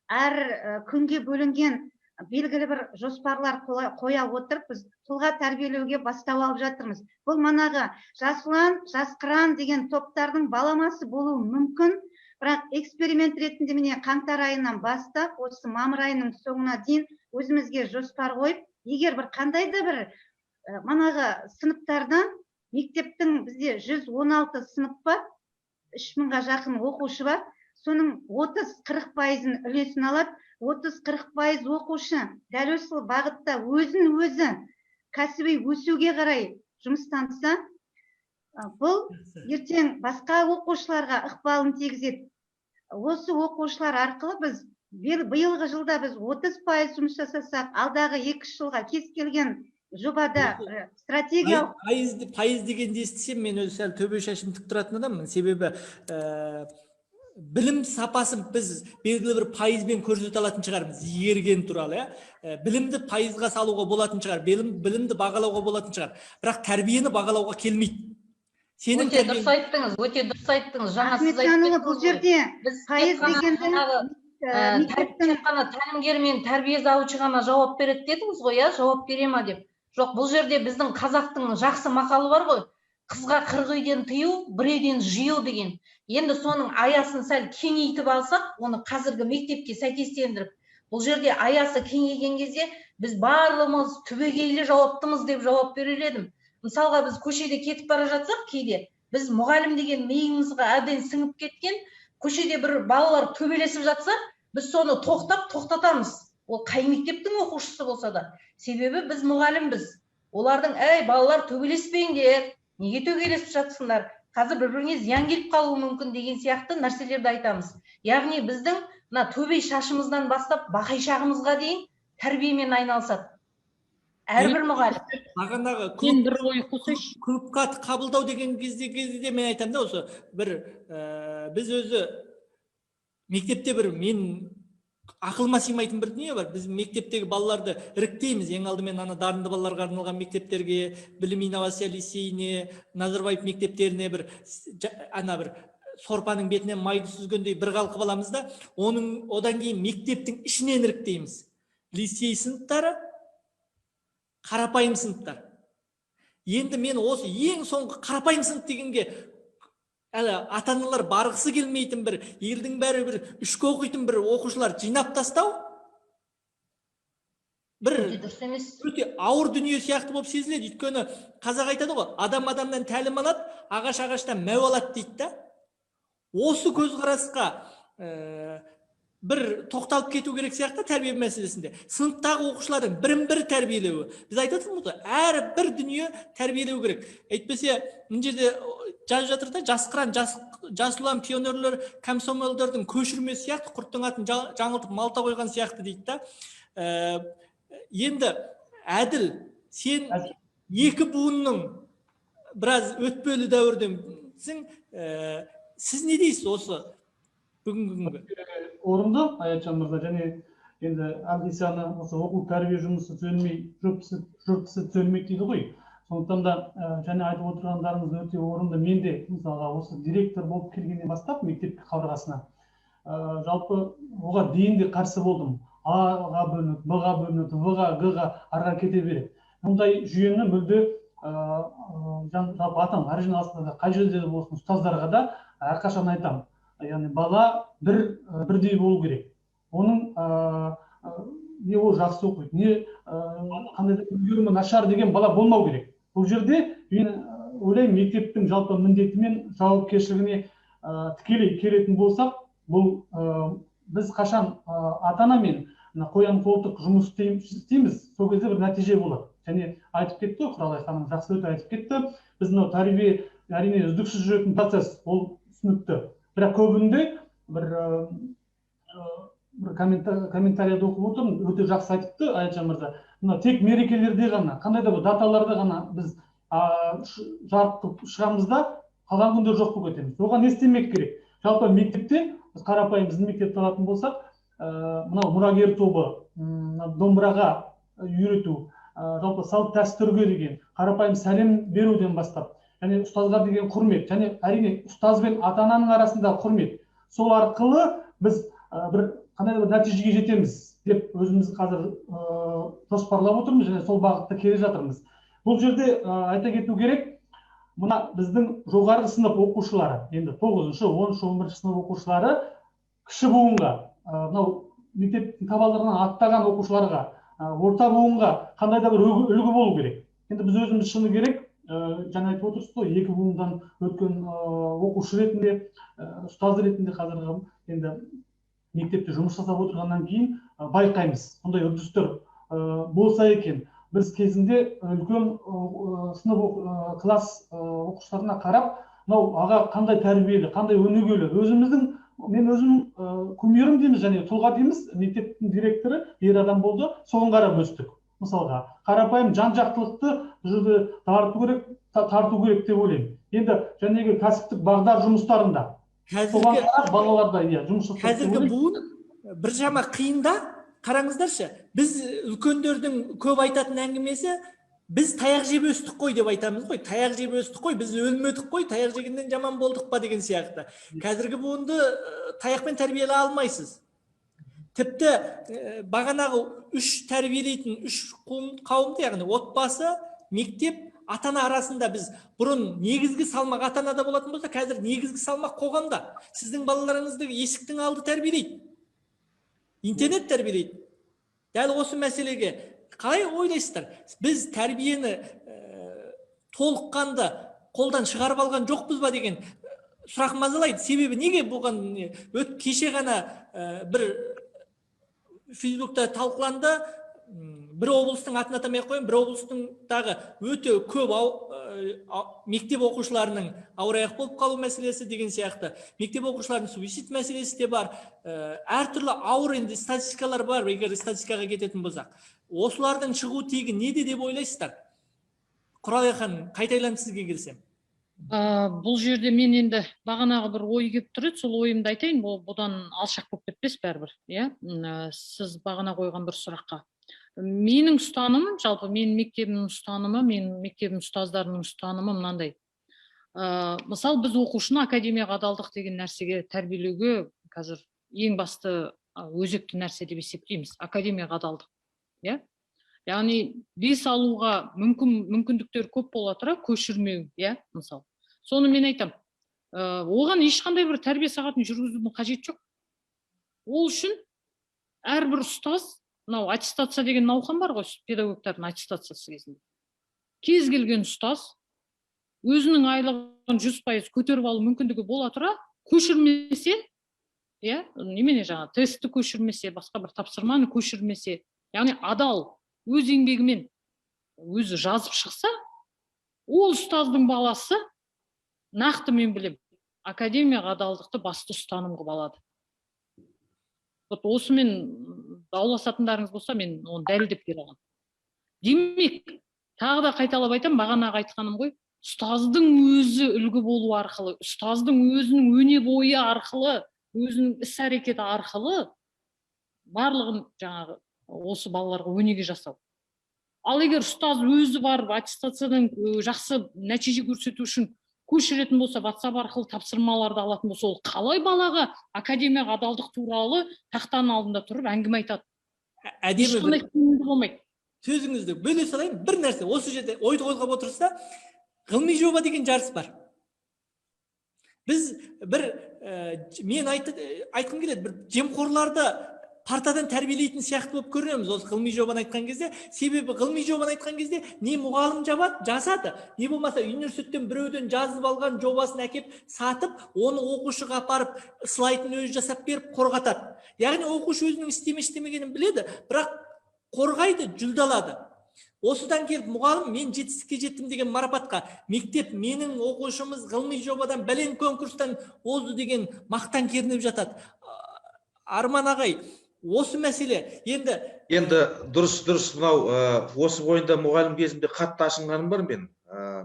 әр күнге бөлінген белгілі бір жоспарлар қоя отырып, біз тұлға тәрбиелеуге бастау алып жатырмыз. Бұл манағы «Жас ұлан», «Жас қыран» деген топтардың баламасы болуы мүмкін, бірақ эксперимент ретінде, міне, қаңтар айынан бастап осы мамыр айының соңына дейін өзімізге жоспар қойып, егер бір қандай да бір манағы сыныптардан, мектептің бізде 116 сынып бар, 3000-ға жақын оқушы бар, соның 30-40 пайызын үлесін алады. 30-40% оқушы дәл осы бағытта өзін өзі кәсіби өсуге қарай жұмыстанса, бұл ертең басқа оқушыларға ықпалын тигізеді. Осы оқушылар арқылы біз биылғы жылда біз 30% жұмыс жасасақ, алдағы 2 жылға кез келген жобада стратегиялық Пайыз дегенді естісем, мен өзі сәл төбе шашым тік тұратын адаммын. Себебі білім сапасын біз белгілі бір пайызбен көрсете алатын шығармыз, игерген туралы, иә. Білімді пайызға салуға болатын шығар, білімді бағалауға болатын шығар, бірақ тәрбиені бағалауға келмейді. Сенің Өте дұрыс айттыңыз, өте дұрыс айттыңыз. Жаңа сіз Ахметжанұлы, бұл жерде біз пайыз дегенді мектептің тек қана тәлімгер мен тәрбие завучы ғана жауап береді дедіңіз ғой, иә, жауап бере ма деп. Жоқ, бұл жерде біздің қазақтың жақсы мақалы бар ғой: қызға 40 үйден тыю, бір үйден жию деген. Енді соның аясын сәл кеңейтіп алсақ, оны қазіргі мектепке сәйкестендіріп, бұл жерде аясы кеңейген кезде біз барлығымыз түбегейлі жауаптымыз деп жауап берер едім. Мысалға, біз көшеде кетіп бара жатсақ, кейде біз мұғалім деген миымызға әбден сіңіп кеткен, көшеде бір балалар төбелесіп жатса, біз соны тоқтап, тоқтатамыз. Ол қай мектептің оқушысы болса да. Себебі біз мұғалімбіз. Олардың: «Әй, балалар, төбелеспеңдер, неге төбелесіп жатсыңдар, қазір бір біріңе зиян келіп қалуы мүмкін» деген сияқты нәрселерді айтамыз. Яғни біздің мына төбе шашымыздан бастап бақайшағымызға дейін тәрбиемен айналысады әрбір мұғалім. Бағанағы Мен бір ой қосайыншы. Клубқа қабылдау деген кезде мен айтамын да, осы бір біз өзі мектепте бір мен ақылыма сыймайтын бір дүние бар. Біз мектептегі балаларды іріктейміз, ең алдымен ана дарынды балаларға арналған мектептерге, Білім инновация лицейіне, Назарбаев мектептеріне бір ана бір сорпаның бетінен майды сүзгендей бір қалқып аламыз да, оның одан кейін мектептің ішінен іріктейміз: лицей сыныптары, қарапайым сыныптар. Енді мен осы ең соңғы қарапайым сынып дегенге әлі ата аналар барғысы келмейтін, бір елдің бәрі бір үшке оқитын бір оқушылар жинап тастау бір Өте дұрыс емес. өте ауыр дүние сияқты болып сезіледі. Өйткені қазақ айтады ғой, адам адамнан тәлім алады, ағаш ағаштан мәу алады дейді да. Осы көзқарасқа бір тоқталып кету керек сияқты. Тәрбие мәселесінде сыныптағы оқушылардың бірін бірі тәрбиелеуі, біз айтып отырмыз ғой, әрбір дүние тәрбиелеу керек. Әйтпесе мына жерде жазып жатыр да, «Жас қыран», «Жас ұлан», пионерлер, комсомолдардың көшірмесі сияқты, құрттың атын жаңылтып малта қойған сияқты дейді да. Енді Әділ, сен екі буынның біраз өтпелі дәуірденсің. Сіз не дейсіз осы бүгінгі күнге? Орынды, Аятжан мырза. Және енді Әбдисаны осы оқу тәрбие жұмысы түзелмей, жұрт ісі түзелмейді дейді ғой. Сондықтан да және айтып отырғандарыңыз өте орынды. Мен де, мысалға, осы директор болып келгеннен бастап мектеп қабырғасына, жалпы оған дейін де қарсы болдым. А-ға бөлінеді, Б-ға бөлінеді, В-ға, Г-ға, ары қарай кете береді. Мұндай жүйені мүлде жалпы ата аналар жиналысында да, қай жерде де болсын, ұстаздарға да әрқашан айтамын. Яғни бала бірдей болу керек. Оның не ол жақсы оқиды, не қандай да үлгерімі нашар деген бала болмау керек. Бұл жерде мен ойлаймын, мектептің жалпы міндеті мен жауапкершілігіне тікелей келетін болсақ, бұл біз қашан ата-ана мен мына қоян қолтық жұмыс істейміз, сол кезде бір нәтиже болады. Және айтып кетті ғой, Құралай ханым жақсы өте айтып кетті. Біз мынау тәрбие, әрине, үздіксіз жүретін процесс, ол түсінікті. Бірақ көбінде бір комментарияда оқып отырмын, өте жақсы айтыпты Аятжан мырза. Мына тек мерекелерде ғана, қандай да бір даталарда ғана біз жарық қылып шығамыз да, қалған күндер жоқ болып кетеміз. Оған не істемек керек? Жалпы мектепте Біз қарапайым біздің мектепті алатын болсақ, мынау мұрагер тобы, домбыраға үйрету, жалпы салт дәстүрге деген қарапайым сәлем беруден бастап, және ұстазға деген құрмет, және әрине ұстаз бен ата-ананың арасындағы құрмет. Сол арқылы біз бір қандай да бір нәтижеге жетеміз деп өзіміз қазір жоспарлап отырмыз және сол бағытта келе жатырмыз. Бұл жерде айта кету керек, мына біздің жоғарғы сынып оқушылары, енді 9-шы, 10-шы, 11-ші сынып оқушылары кіші буынға, мынау мектептің табалдырығынан аттаған оқушыларға, орта буынға қандай да бір үлгі болу керек. Енді біз өзіміз шыны керек, жаңа айтып отырсыз ғой, екі буындан өткен оқушы ретінде, ұстаз ретінде қазіргі енді мектепте жұмыс жасап отырғаннан кейін байқаймыз, сондай үрдістер болса екен. Біз кезінде үлкен сынып класс оқушыларына қарап, мынау аға қандай тәрбиелі, қандай өнегелі, өзіміздің, мен өзім кумирім дейміз және тұлға дейміз, мектептің директоры ер адам болды, соған қарап өстік. Мысалға, қарапайым жан-жақтылықты бұл жерде тарту керек деп ойлаймын. Енді жәнегі кәсіптік бағдар жұмыстарында соған қарап балаларда жұмыс жасау. Қазіргі буын біршама қиында. Қараңыздаршы, біз үлкендердің көп айтатын әңгімесі, біз таяқ жеп өстік қой деп айтамыз ғой, таяқ жеп өстік қой, біз өлмедік қой, таяқ жегеннен жаман болдық па деген сияқты. Қазіргі буынды таяқпен тәрбиелей алмайсыз. Тіпті бағанағы үш тәрбиелейтін үш қауымды, яғни отбасы, мектеп, ата-ана арасында біз бұрын негізгі салмақ ата-анада болатын болса, қазір негізгі салмақ қоғамда. Сіздің балаларыңызды есіктің алды тәрбиелейді, интернет тәрбиелейді. Дәл осы мәселеге қалай ойлайсыздар? Біз тәрбиені толыққанды қолдан шығарып алған жоқпыз ба деген сұрақ мазалайды. Себебі неге бұған кеше ғана бір Фейсбукта талқыланды, бір облыстың атын атамай ақ қояйын, бір облыстың тағы өте көп мектеп оқушыларының ауыр аяқ болып қалу мәселесі деген сияқты, мектеп оқушыларының суицид мәселесі де бар, әртүрлі ауыр енді статистикалар бар. Егер статистикаға кететін болсақ, осылардың шығу тегі неде деп ойлайсыздар? Құралай ханым, қайта айланып сізге келсем. Бұл жерде мен енді бағанағы бір ой келіп тұр еді, сол ойымды айтайын, бұл бұдан алшақ болып кетпес бәрібір, иә? Сіз бағана қойған бір сұраққа. Менің ұстанымым, жалпы менің мектебімнің ұстанымы, менің мектебім ұстаздарының ұстанымы мынандай. Мысалы, біз оқушыны академияға адалдық деген нәрсеге тәрбиелеуге қазір ең басты өзекті нәрсе деп есептейміз, академияға адалдық, иә? Яғни бес алуға мүмкіндіктер көп бола тұра көшірмеу, иә, мысалы. Соны мен айтам, оған ешқандай бір тәрбие сағатын жүргізудің қажеті жоқ. Ол үшін әрбір ұстаз, мынау аттестация деген науқан бар ғой, педагогтардың аттестациясы кезінде. Кез келген ұстаз өзінің айлығын 100% көтеріп алу мүмкіндігі бола тұра көшірмесе, иә, немене жаңа тестті көшірмесе, басқа бір тапсырманы көшірмесе, яғни адал өз еңбегімен өзі жазып шықса, ол ұстаздың баласы нақты мен білем, академияға адалдықты басты ұстаным қылып алады. Вот осымен дауласатындарыңыз болса, мен оны дәлелдеп бере аламын. Демек, тағы да қайталап айтамын, бағанағы айтқаным ғой, ұстаздың өзі үлгі болу арқылы, ұстаздың өзінің өне бойы арқылы, өзінің іс әрекеті арқылы барлығын жаңағы осы балаларға өнеге жасау. Ал егер ұстаз өзі барып аттестациядан жақсы нәтиже көрсету үшін көшіретін болса, WhatsApp арқылы тапсырмаларды алатын болса, ол қалай балаға академияға адалдық туралы тақтаның алдында тұрып әңгіме айтады? Әдемі ешқандай сенімді болмайды. Сөзіңізді бөле салайын, бір нәрсе осы жерде ойды қозғап отырса, ғылыми жоба деген жарыс бар. Біз бір мен айтқым келеді, бір жемқорларды партадан тәрбиелейтін сияқты болып көрінеміз осы ғылыми жобаны айтқан кезде. Себебі ғылыми жобаны айтқан кезде не мұғалім жазады, не болмаса университеттен біреуден жазып алған жобасын әкеп сатып, оны оқушыға апарып слайдын өзі жасап беріп қорғатады. Яғни оқушы өзінің істемегенін біледі, бірақ қорғайды, жүлде алады. Осыдан келіп мұғалім мен жетістікке жеттім деген марапатқа, мектеп менің оқушымыз ғылыми жобадан бәлен конкурстан озды деген мақтан кернеп жатады. Арман ағай, осы мәселе енді дұрыс мынау осы бойында мұғалім кезімде қатты ашынғаным бар мен.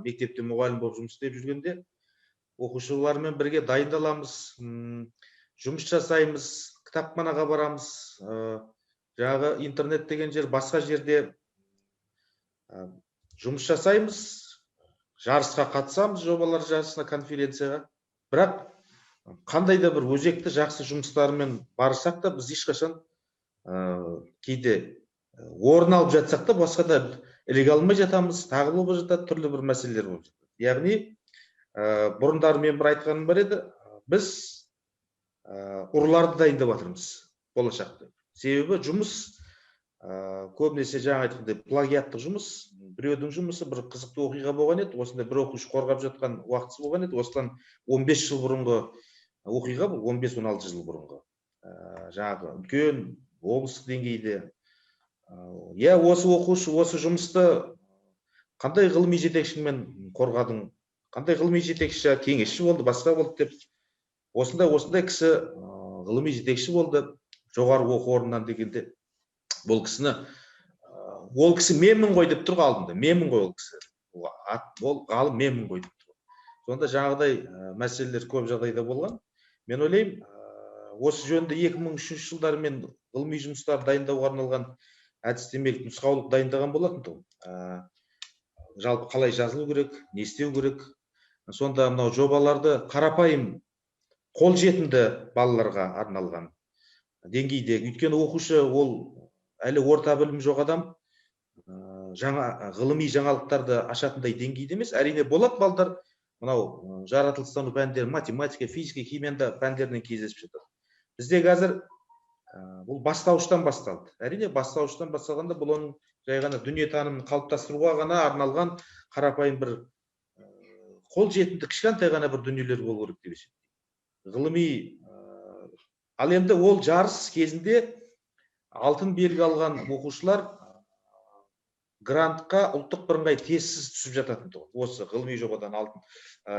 Мектепте мұғалім болып жұмыс істеп жүргенде оқушылармен бірге дайындаламыз. Жұмыс жасаймыз, кітапханаға барамыз, жаңағы интернет деген жер, басқа жерде жұмыс жасаймыз, жарысқа қатысамыз, жобалар жарысына, конференцияға. Бірақ қандай да бір өзекті жақсы жұмыстармен барсақ та, біз ешқашан кейде орын алып жатсақ та, басқа да іліге алмай жатамыз, тағы болып жатады, түрлі бір мәселелер болып жатады. Яғни бұрындары мен бір айтқаным бар еді, біз ұрыларды дайындап жатырмыз болашақта. Себебі жұмыс көбінесе жаңа айтқандай плагиаттық жұмыс, біреудің жұмысы. Бір қызықты оқиға болған еді, осындай бір оқушы қорғап жатқан уақытысы болған еді, осыдан 15 жыл бұрынғы оқиға бұл, 15-16 жыл бұрынғы. Жаңағы үлкен облыстық деңгейде. Иә, осы оқушы осы жұмысты қандай ғылыми жетекшімен қорғадың, қандай ғылыми жетекші, кеңесші болды, басқа болды деп, осындай осындай кісі ғылыми жетекші болды жоғары оқу орнынан дегенде, бұл кісіні ол кісі менмін ғой деп тұр ғой алдында, менмін ғой ол кісі, ол ғалым менмін ғой деп тұр. Сонда жаңағыдай мәселелер көп жағдайда болған. Мен ойлаймын, осы жөнінде 2003 жылдары мен ғылыми жұмыстар дайындауға арналған әдістемелік нұсқаулық дайындаған болатын тұғым. Жалпы қалай жазылу керек, не істеу керек. Сонда мынау жобаларды қарапайым, қолжетімді балаларға арналған деңгейде. Өйткені оқушы ол әлі орта білім жоқ адам, жаңа ғылыми жаңалықтарды ашатындай деңгейде емес. Әрине болады балдар, мынау жаратылыстану пәндері, математика, физика, химияның да пәндерінен кездесіп жатады. Бізде қазір бұл бастауыштан басталды. Әрине бастауыштан басталғанда бұл оның жай ғана дүниетанымын қалыптастыруға ғана арналған қарапайым бір қолжетімді кішкентай ғана бір дүниелер болу керек деп есептеймін. Ғылыми, ал енді ол жарыс кезінде алтын белгі алған оқушылар грантқа ұлттық бірыңғай тестсіз түсіп жататын тұғын. Осы ғылыми жобадан алтын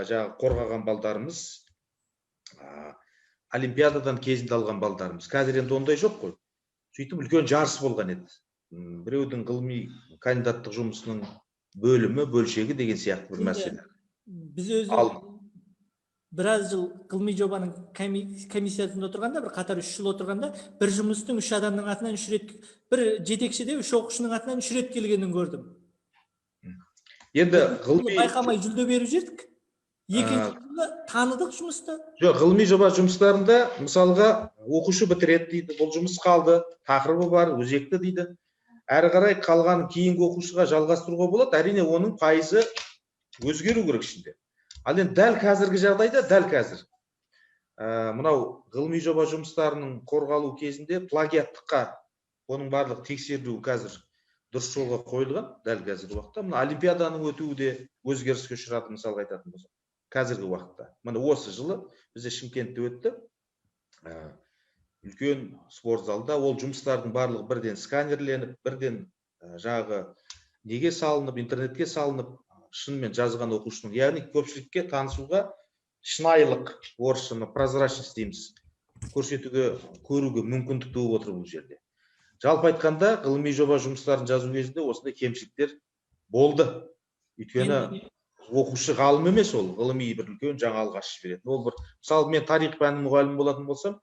жаңағы қорғаған балдарымыз, олимпиададан кезінде алған балдарымыз. Қазір енді ондай жоқ қой. Сөйтіп үлкен жарыс болған еді. Біреудің ғылыми кандидаттық жұмысының бөлімі, бөлшегі деген сияқты бір мәселе. Біз өзі біраз жыл ғылыми жобаның комиссиясында отырғанда, бір қатар 3 жыл отырғанда, бір жұмыстың 3 адамның атынан 3 рет, бір жетекшіде 3 оқушының атынан 3 рет келгенін көрдім. Енді ғылыми байқамай жүлде беріп жібердік. Екінші жылы таныдық жұмысты. Жоқ, ғылыми жоба жұмыстарында мысалға оқушы бітіреді дейді, бұл жұмыс қалды, тақырыбы бар, өзекті дейді. Әрі қарай қалған кейінгі оқушыға жалғастыруға болады. Әрине оның пайызы өзгеру керек ішінде. Ал енді дәл қазіргі жағдайда, дәл қазір мынау ғылыми жоба жұмыстарының қорғалу кезінде плагиаттыққа оның барлық тексерілуі қазір дұрыс жолға қойылған. Дәл қазіргі уақытта мына олимпиаданың өтуі де өзгеріске ұшырады, мысалға айтатын болсақ. Қазіргі уақытта міне осы жылы бізде Шымкентте өтті. Үлкен спорт залда ол жұмыстардың барлығы бірден сканерленіп, бірден жаңағы неге салынып, интернетке салынып, шынымен жазған оқушының, яғни көпшілікке танысуға шынайылық, орысша прозрачность дейміз, көрсетуге, көруге мүмкіндік туып отыр бұл жерде. Жалпы айтқанда, ғылыми жоба жұмыстарын жазу кезінде осындай кемшіліктер болды. Өйткені оқушы ғалым емес, ол ғылыми бір үлкен жаңалық ашып беретін. Ол бір, мысалы мен тарих пәнінің мұғалімі болатын болсам,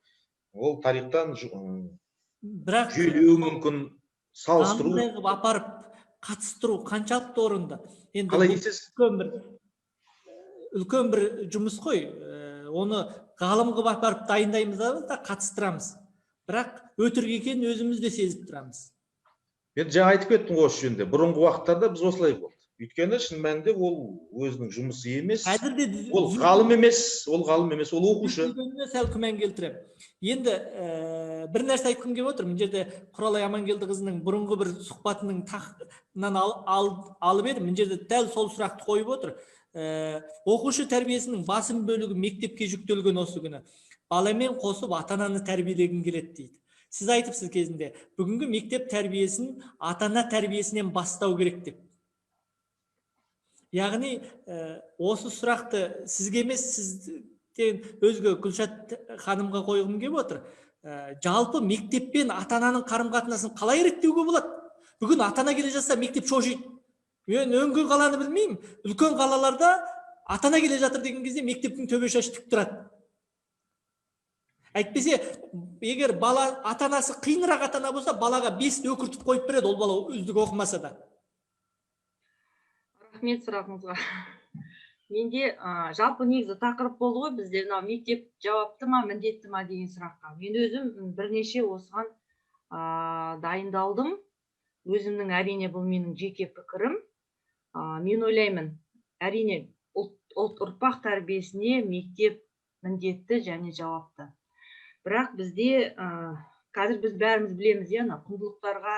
ол тарихтан бірақ жүйелеуі мүмкін, салыстыру апарып қатыстыру қаншалықты орынды? Енді қалай дейсіз? Үлкен бір жұмыс қой. Оны ғалым қылып апарып дайындаймыз да қатыстырамыз. Бірақ өтірік екенін өзіміз де сезіп тұрамыз. Мен жаңа айтып кеттім ғой осы жөнінде. Бұрынғы уақыттарда біз осылай болды. Өйткені шын мәнінде ол өзінің жұмысы емес. Қазір де ол ғалым емес, ол ғалым емес, ол оқушы. Сәл күмән келтіремін. Енді бір нәрсе айтқым келіп отыр. Мына жерде Құралай Амангелдіқызының бұрынғы бір сұхбатының тағынан алып едім. Мына жерде дәл сол сұрақты қойып отыр. Оқушы тәрбиесінің басым бөлігі мектепке жүктелген осы күні. Баламен қосып ата-ананы тәрбиелегім келеді дейді. Сіз айтыпсыз кезінде, бүгінгі мектеп тәрбиесін ата-ана тәрбиесінен бастау керек деп. Яғни осы сұрақты сізге емес, сізден өзге Гүлшат ханымға қойғым келіп отыр. Жалпы мектеп пен ата-ананың қарым-қатынасын қалай реттеуге болады? Бүгін ата-ана келе жатса мектеп шошиды. Мен өңкей қаланы білмеймін. Үлкен қалаларда ата-ана келе жатыр деген кезде мектептің төбе шашы тік тұрады. Әйтпесе, егер бала ата анасы қиынырақ ата ана болса, балаға 5-ті өкіртіп қойып береді, ол бала үздік оқымаса да. Рахмет сұрағыңызға. Менде жалпы негізі тақырып болды ғой бізде, мынау мектеп жауапты ма, міндетті ма деген сұраққа. Мен өзім бірнеше осыған дайындалдым. Өзімнің, әрине, бұл менің жеке пікірім. Мен ойлаймын, әрине, ұлт, ұрпақ тәрбиесіне мектеп міндетті және жауапты. Бірақ бізде қазір біз бәріміз білеміз, иә, ана құндылықтарға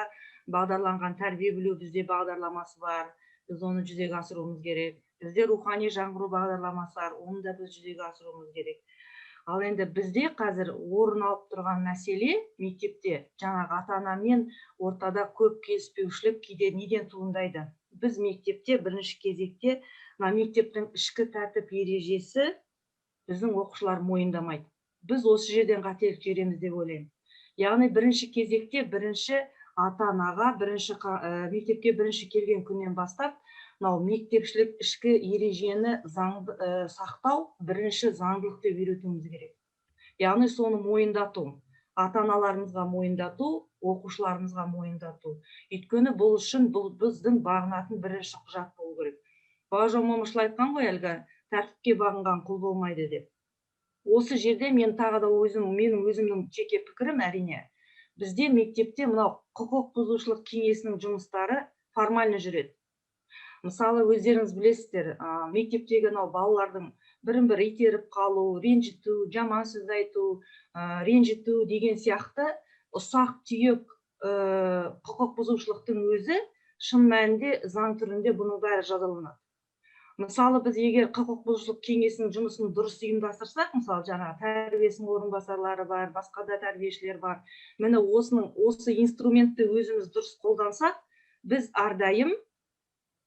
бағдарланған тәрбие білу бізде бағдарламасы бар, біз оны жүзеге асыруымыз керек. Бізде рухани жаңғыру бағдарламасы бар, оны да біз жүзеге асыруымыз керек. Ал енді бізде қазір орын алып тұрған мәселе, мектепте жаңағы ата анамен ортада көп келіспеушілік кейде неден туындайды? Біз мектепте бірінші кезекте мына мектептің ішкі тәртіп ережесі біздің оқушылар мойындамайды. Біз осы жерден қателік жібереміз деп ойлаймын. Яғни бірінші кезекте бірінші ата анаға бірінші мектепке бірінші келген күннен бастап мынау мектепшілік ішкі ережені заңды сақтау бірінші заңдылық деп үйретуіміз керек. Яғни соны мойындату, ата аналарымызға мойындату, оқушыларымызға мойындату. Өйткені бұл үшін бұл біздің бағынатын бірінші құжат болу керек. Бауыржан Момышұлы айтқан ғой, әлгі тәртіпке бағынған құл болмайды деп. Осы жерде мен тағы да өзім, менің өзімнің жеке пікірім, әрине, бізде мектепте мынау құқық бұзушылық кеңесінің жұмыстары формально жүреді. Мысалы, өздеріңіз білесіздер, мектептегі мынау балалардың бірін бірі итеріп қалу, ренжіту, жаман сөз айту, ренжіту деген сияқты ұсақ түйек құқық бұзушылықтың өзі шын мәнінде заң түрінде бұның бәрі жазаланады. Мысалы, біз егер құқық бұзушылық кеңесінің жұмысын дұрыс ұйымдастырсақ, мысалы, жаңағы тәрбиесінің орынбасарлары бар, басқа да тәрбиешілер бар, міне осының осы инструментті өзіміз дұрыс қолдансақ, біз әрдайым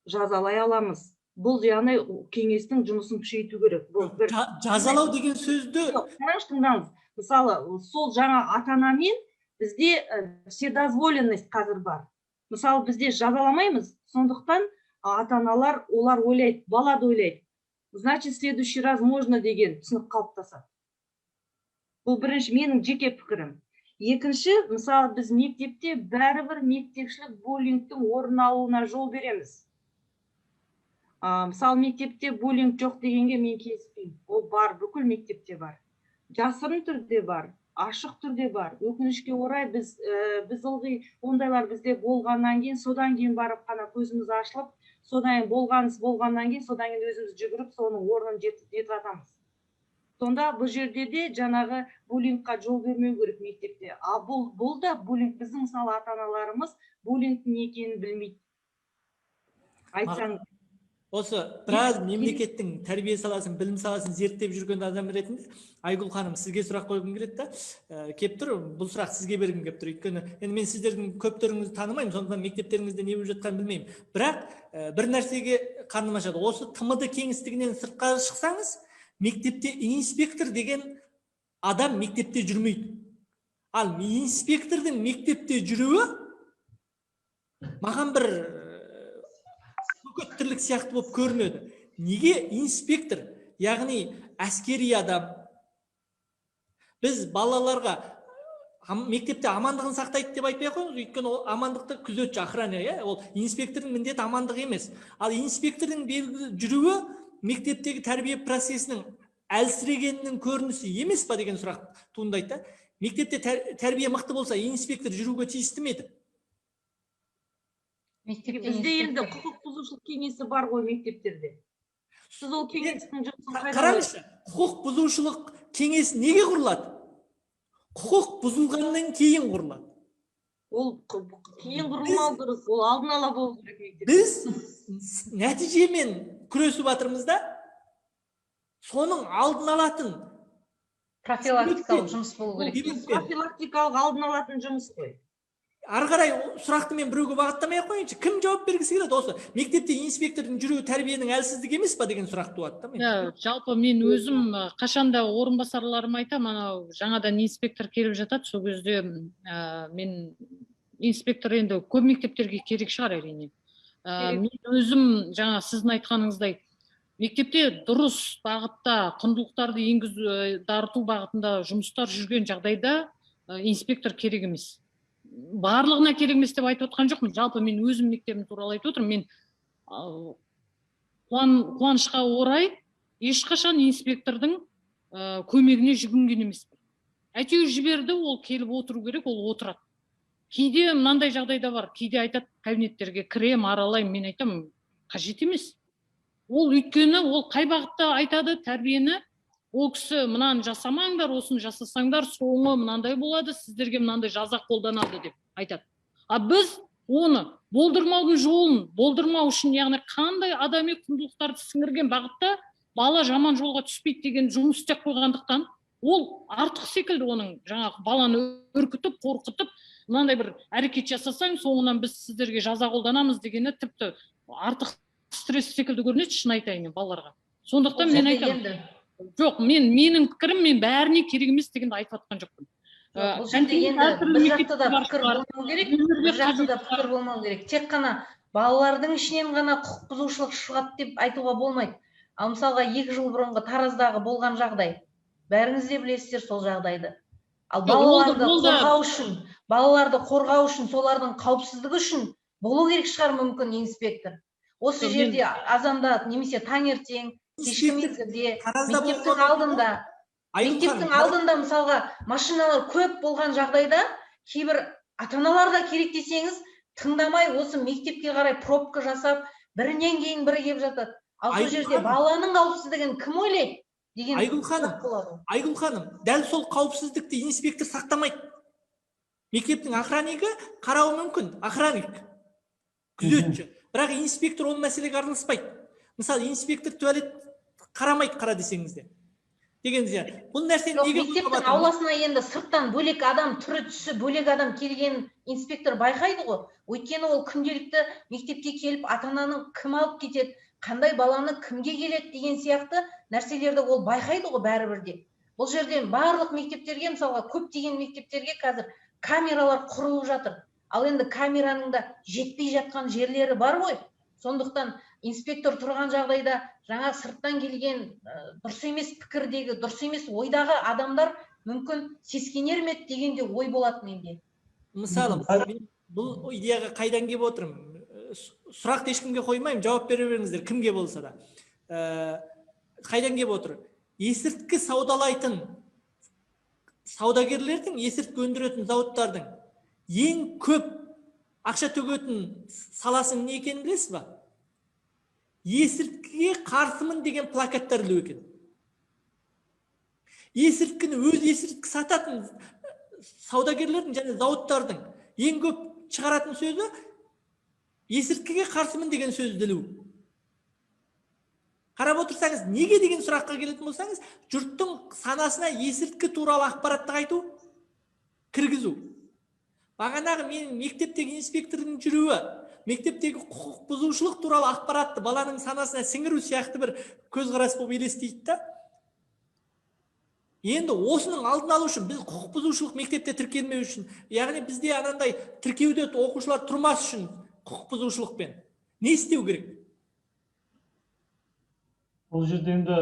жазалай аламыз. Бұл яғни кеңестің жұмысын күшейту керек. Бұл бір Жазалау деген сөзді Қараңызшы, тыңдаңыз. Мысалы, сол жаңа ата анамен бізде вседозволенность қазір бар. Мысалы, бізде жазаламаймыз, сондықтан ата аналар олар ойлайды, бала да ойлайды, значит, в следующий раз можно деген түсінік қалыптасады. Бұл бірінші менің жеке пікірім. Екінші, мысалы, біз мектепте бәрібір мектепшілік буллингтің орын алуына жол береміз. Мысалы, мектепте буллинг жоқ дегенге мен келіспеймін. Ол бар, бүкіл мектепте бар, жасырын түрде бар, ашық түрде бар. Өкінішке орай, біз ылғи ондайлар бізде болғаннан кейін, содан кейін барып қана көзіміз ашылып, содан кейін болған іс болғаннан кейін, содан кейін өзіміз жүгіріп соның орнын жетіп жатамыз. Сонда бұл жерде де жаңағы буллингқа жол бермеу керек мектепте. А бұл да буллинг. Біздің, мысалы, ата аналарымыз буллингтің не екенін білмейді, айтсаң. Осы біраз мемлекеттің тәрбие саласын, білім саласын зерттеп жүрген адам ретінде, Айгүл ханым, сізге сұрақ қойғым келеді да, кеп тұр, бұл сұрақ сізге бергім келіп тұр. Өйткені енді мен сіздердің көптеріңізді танымаймын, сондықтан мектептеріңізде не болып жатқанын білмеймін. Бірақ бір нәрсеге қарным ашады. Осы ТМД кеңістігінен сыртқа шықсаңыз, мектепте инспектор деген адам мектепте жүрмейді. Ал инспектордың мектепте жүруі маған бір тірлік сияқты болып көрінеді. Неге инспектор, яғни әскери адам, біз балаларға мектепте амандығын сақтайды деп айтпай ақ қойыңыз, өйткені ол амандықты күзетші, охрана, иә, ол инспектордың міндеті амандық емес. Ал инспектордың белгілі жүруі мектептегі тәрбие процесінің әлсірегенінің көрінісі емес па деген сұрақ туындайды да. Мектепте тәрбие мықты болса, инспектор жүруге тиісті ме еді? Мектепте Бізде енді инспектор. құқық бұзушылық кеңесі бар ғой мектептерде. Сіз ол кеңестің жұмысын қайда Қараңызшы, құқық бұзушылық кеңесі неге құрылады? Құқық бұзылғаннан кейін құрылады. Ол кейін құрылмау дұрыс, ол алдын ала болу керек мектепте. Біз нәтижемен күресіп жатырмыз да, соның алдын алатын Профилактикалық жұмыс болу керек. Себеппен. Профилактикалық алдын алатын жұмыс қой. Ары қарай сұрақты мен біреуге бағыттамай ақ қояйыншы. Кім жауап бергісі келеді? Осы мектепте инспектордың жүруі тәрбиенің әлсіздігі емес па деген сұрақ туады да менде. Иә, жалпы мен өзім қашанда орынбасарларыма айтамын, анау жаңадан инспектор келіп жатады, сол кезде мен инспектор енді көп мектептерге керек шығар, әрине. Керек. Мен өзім жаңа сіздің айтқаныңыздай Мектепте дұрыс бағытта құндылықтарды енгізу, дарыту бағытында жұмыстар жүрген жағдайда инспектор керек емес. Барлығына керек емес деп айтып отқан жоқпын. Жалпы мен өзім мектебім туралы айтып отырмын. Мен қуанышқа орай ешқашан инспектордың көмегіне жүгінген емеспін. Әйтеуір жіберді, ол келіп отыру керек, ол отырады. Кейде мынандай жағдайда бар, кейде айтады, кабинеттерге кірем, аралаймын. Мен айтамын, қажет емес. Ол өйткені ол қай бағытта айтады тәрбиені? Ол кісі мынаны жасамаңдар, осыны жасасаңдар, соңы мынандай болады, сіздерге мынандай жаза қолданады деп айтады. А біз оны болдырмаудың жолын, болдырмау үшін, яғни қандай адами құндылықтарды сіңірген бағытта бала жаман жолға түспейді деген жұмыс істеп қойғандықтан, ол артық секілді. Оның жаңағы баланы үркітіп, қорқытып, мынандай бір әрекет жасасаң, соңынан біз сіздерге жаза қолданамыз дегені тіпті артық стресс секілді көрінеді, шын айтайын, мен балаларға. Сондықтан мен айтамын, жоқ, менің пікірім, мен бәріне керек емес дегенді айтып жатқан жоқпын. Бұл жерде енді бір жақты да пікір болмау керек, бір жақты да пікір болмау керек. Тек қана балалардың ішінен ғана құқық бұзушылық шығады деп айтуға болмайды. Ал мысалға 2 жыл бұрынғы Тараздағы болған жағдай, бәріңіз де білесіздер сол жағдайды. Ал балаларды қорғау үшін, балаларды қорғау үшін, солардың қауіпсіздігі үшін болу керек шығар мүмкін инспектор. Осы жерде азанда немесе таңертең, кешкі мезгілде, мектептің алдында, мектептің алдында мысалға машиналар көп болған жағдайда кейбір ата-аналар да керек десеңіз тыңдамай осы мектепке қарай пробка жасап, бірінен кейін бірі келіп жатады. Ал сол жерде баланың қауіпсіздігін кім ойлайды деген Айгүл ханым, Айгүл ханым, дәл сол қауіпсіздікті инспектор сақтамайды. Мектептің охраннигі қарауы мүмкін, охранник, күзетші. Бірақ инспектор ол мәселеге араласпайды. Мысалы, инспектор туалет қарамайды, қара десеңіз де. Деген сияқты. Бұл нәрсені неге мектептің ауласына енді сырттан бөлек адам, түрі түсі бөлек адам келген инспектор байқайды ғой. Өйткені ол күнделікті мектепке келіп ата-ананың кім алып кетеді, қандай баланы кімге келеді деген сияқты нәрселерді ол байқайды ғой бәрібір де. Бұл жерде барлық мектептерге, мысалға көптеген мектептерге қазір камералар құрылып жатыр. Ал енді камераның да жетпей жатқан жерлері бар ғой. Сондықтан инспектор тұрған жағдайда жаңа сырттан келген дұрыс емес пікірдегі, дұрыс емес ойдағы адамдар мүмкін сескенер ме деген де ой болады менде. Мысалы, мен бұл идеяға қайдан келіп отырмын? Сұрақты ешкімге қоймаймын, жауап бере беріңіздер, кімге болса да. Қайдан келіп отыр? Есірткі саудалайтын саудагерлердің, есірткі өндіретін зауыттардың ең көп ақша төгетін саласының не екенін білесіз ба? Есірткіге қарсымын деген плакаттар ілу екен. Есірткіні өз есірткі сататын саудагерлердің және зауыттардың ең көп шығаратын сөзі есірткіге қарсымын деген сөзді ілу. Қарап отырсаңыз, неге деген сұраққа келетін болсаңыз, жұрттың санасына есірткі туралы ақпаратты айту, кіргізу. Бағанағы менің мектептегі инспектордың жүруі, мектептегі құқық бұзушылық туралы ақпаратты баланың санасына сіңіру сияқты бір көзқарас болып елестейді да. Енді осының алдын алу үшін біз құқық бұзушылық мектепте тіркелмеу үшін, яғни бізде анандай тіркеуде оқушылар тұрмас үшін құқық бұзушылықпен не істеу керек? Бұл жерде енді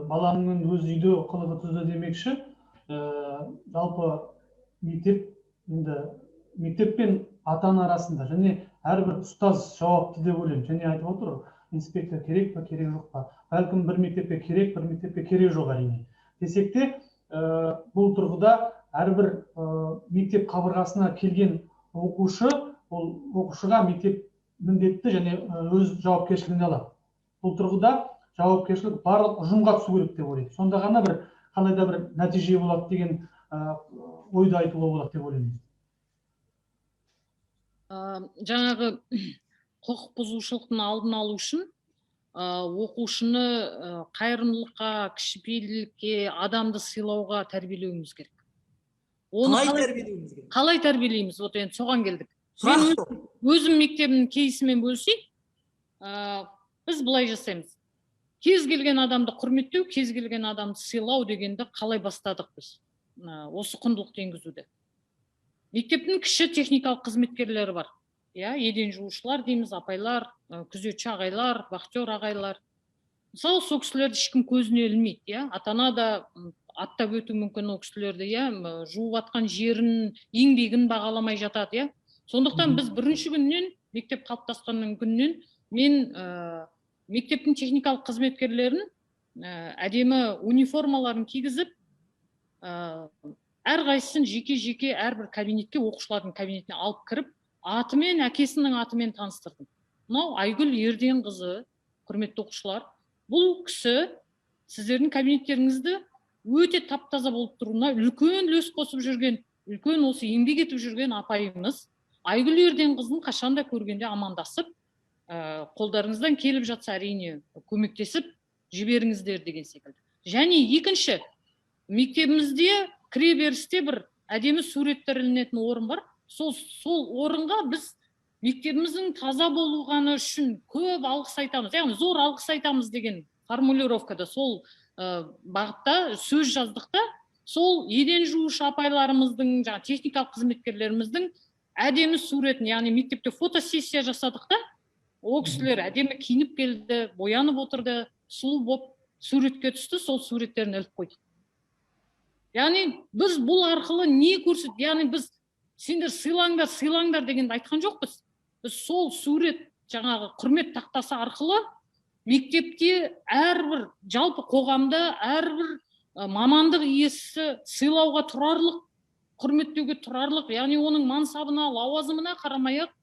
баланың өз үйде қылығы түзді демекші, жалпы мектеп енді мектеп пен ата-ана арасында және әрбір ұстаз жауапты деп ойлаймын. Және айтып отыр, инспектор керек па, керек жоқ па? Бәлкім бір мектепке керек, бір мектепке керек жоқ әрине. Десек те, бұл тұрғыда әрбір мектеп қабырғасына келген оқушы, ол оқушыға мектеп міндетті және өз жауапкершілігін алады. Бұл тұрғыда жауапкершілік барлық ұжымға түсу керек деп ойлаймын. Сонда ғана бір қандай да бір нәтиже болады деген ойды айтуға болады деп ойлаймын. Жаңағы құқық бұзушылықтың алдын алу үшін оқушыны қайырымдылыққа, кішіпейілділікке, адамды сыйлауға тәрбиелеуіміз керек. Оны қалай тәрбиелеуіміз керек? Қалай тәрбиелейміз? Вот енді соған келдік. Мен өзім мектебімнің кейсімен бөлісейін. Біз былай жасаймыз. Кез келген адамды құрметтеу, кез келген адамды сыйлау дегенді қалай бастадық біз? Осы құндылықты енгізуді. Мектептің кіші техникалық қызметкерлері бар. Иә, еден жуушылар дейміз, апайлар, күзетші ағайлар, вахтер ағайлар. Мысалы, сол кісілерді ешкім көзіне ілмейді, иә, ата-ана да аттап өтуі мүмкін ол кісілерді, иә, жуып жатқан жерін, еңбегін бағаламай жатады, иә. Сондықтан біз бірінші күннен, мектеп қалыптасқаннан күннен мен мектептің техникалық қызметкерлерін әдемі униформаларын кигізіп, әрқайсысын жеке-жеке әрбір кабинетке, оқушылардың кабинетіне алып кіріп, атымен, әкесінің атымен таныстырдым. Мынау Айгүл Ерденқызы, құрметті оқушылар, бұл кісі сіздердің кабинеттеріңізді өте тап-таза болып тұруына үлкен үлес қосып жүрген, үлкен осы еңбек етіп жүрген апайымыз. Айгүл Ерденқызын қашанда көргенде амандасып, қолдарыңыздан келіп жатса әрине көмектесіп жіберіңіздер деген секілді. Және екінші, мектебімізде кіреберісте бір әдемі суреттер ілінетін орын бар. Сол орынға біз мектебіміздің таза болғаны үшін көп алғыс айтамыз, яғни зор алғыс айтамыз деген формулировкада сол бағытта сөз жаздық та, сол еден жуушы апайларымыздың, жаңа техникалық қызметкерлеріміздің әдемі суретін, яғни мектепте фотосессия жасадық та, ол кісілер әдемі киініп келді, боянып отырды, сұлу болып суретке түсті, сол суреттерін іліп қойдық. Яғни біз бұл арқылы не көрсет, яғни біз сендер сыйлаңдар, сыйлаңдар дегенді айтқан жоқпыз. Біз сол сурет, жаңағы құрмет тақтасы арқылы мектепте әрбір, жалпы қоғамда әрбір мамандық иесі сыйлауға тұрарлық, құрметтеуге тұрарлық, яғни оның мансабына, лауазымына қарамай-ақ,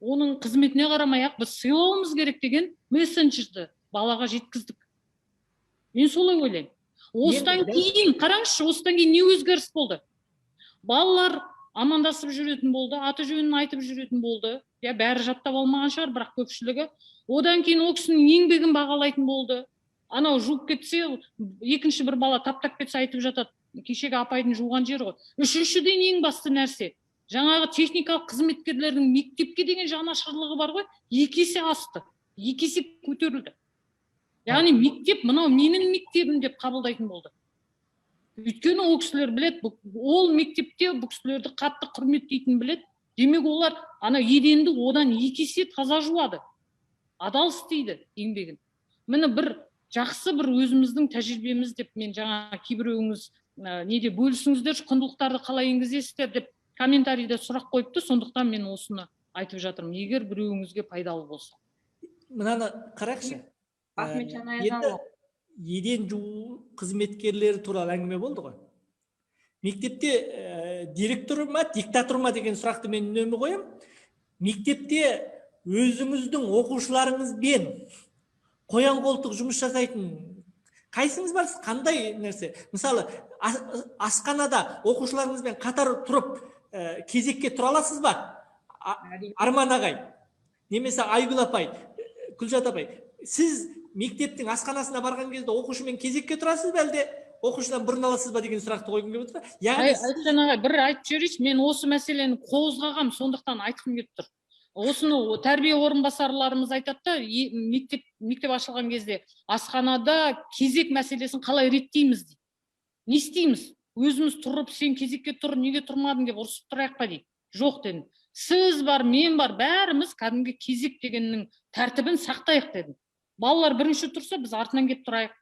оның қызметіне қарамай-ақ біз сыйлауымыз керек деген мессенджерді балаға жеткіздік. Мен солай ойлаймын. Осыдан кейін, қараңызшы, осыдан кейін не өзгеріс болды? Балалар амандасып жүретін болды, аты жөнін айтып жүретін болды. Я бәрі жаттап алмаған шығар, бірақ көпшілігі. Одан кейін ол кісінің еңбегін бағалайтын болды. Анау жуып кетсе, екінші бір бала таптап кетсе айтып жатады, кешегі апайдың жуған жері ғой. Үшіншіден, ең басты нәрсе, жаңағы техникалық қызметкерлердің мектепке деген жанашырлығы бар ғой, екі есе асты, екі есе көтерілді. Яғни мектеп мынау менің мектебім деп қабылдайтын болды. Өйткені ол кісілер біледі, ол мектепте бұл кісілерді қатты құрметтейтінін біледі. Демек, олар ана еденді одан екі есе таза жуады, адал істейді еңбегін. Міне бір жақсы бір өзіміздің тәжірибеміз деп мен жаңа кейбіреуіңіз неде бөлісіңіздерші, құндылықтарды қалай енгізесіздер деп комментарийде сұрақ қойыпты, сондықтан мен осыны айтып жатырмын, егер біреуіңізге пайдалы болса. Мынаны қарайықшы. Ахметжан Аязанұлы. Еден жуу қызметкерлері туралы әңгіме болды ғой. Мектепте директор ма, диктатор ма деген сұрақты мен үнемі қоямын. Мектепте өзіңіздің оқушыларыңызбен қоян қолтық жұмыс жасайтын қайсыңыз барсыз, қандай нәрсе? Мысалы, асханада оқушыларыңызбен қатар тұрып кезекке тұра аласыз ба? Арман ағай, немесе Айгүл апай, Күлшат апай, сіз мектептің асханасына барған кезде оқушымен кезекке тұрасыз ба, әлде оқушыдан бұрын аласыз ба деген сұрақты қойғым келіп отыр. Яғни Айтжан ағай, бір айтып жіберейінші, мен осы мәселені қозғағам, сондықтан айтқым келіп тұр. Осыны тәрбие орынбасарларымыз айтады да, мектеп ашылған кезде асханада кезек мәселесін қалай реттейміз дейді. Не істейміз? Өзіміз тұрып, сен кезекке тұр, неге тұрмадың деп ұрысып тұрайық па дейді. Жоқ дедім. Сіз бар, мен бар, бәріміз кәдімгі кезек дегеннің тәртібін сақтайық дедім. Балалар бірінші тұрса, біз артынан келіп тұрайық.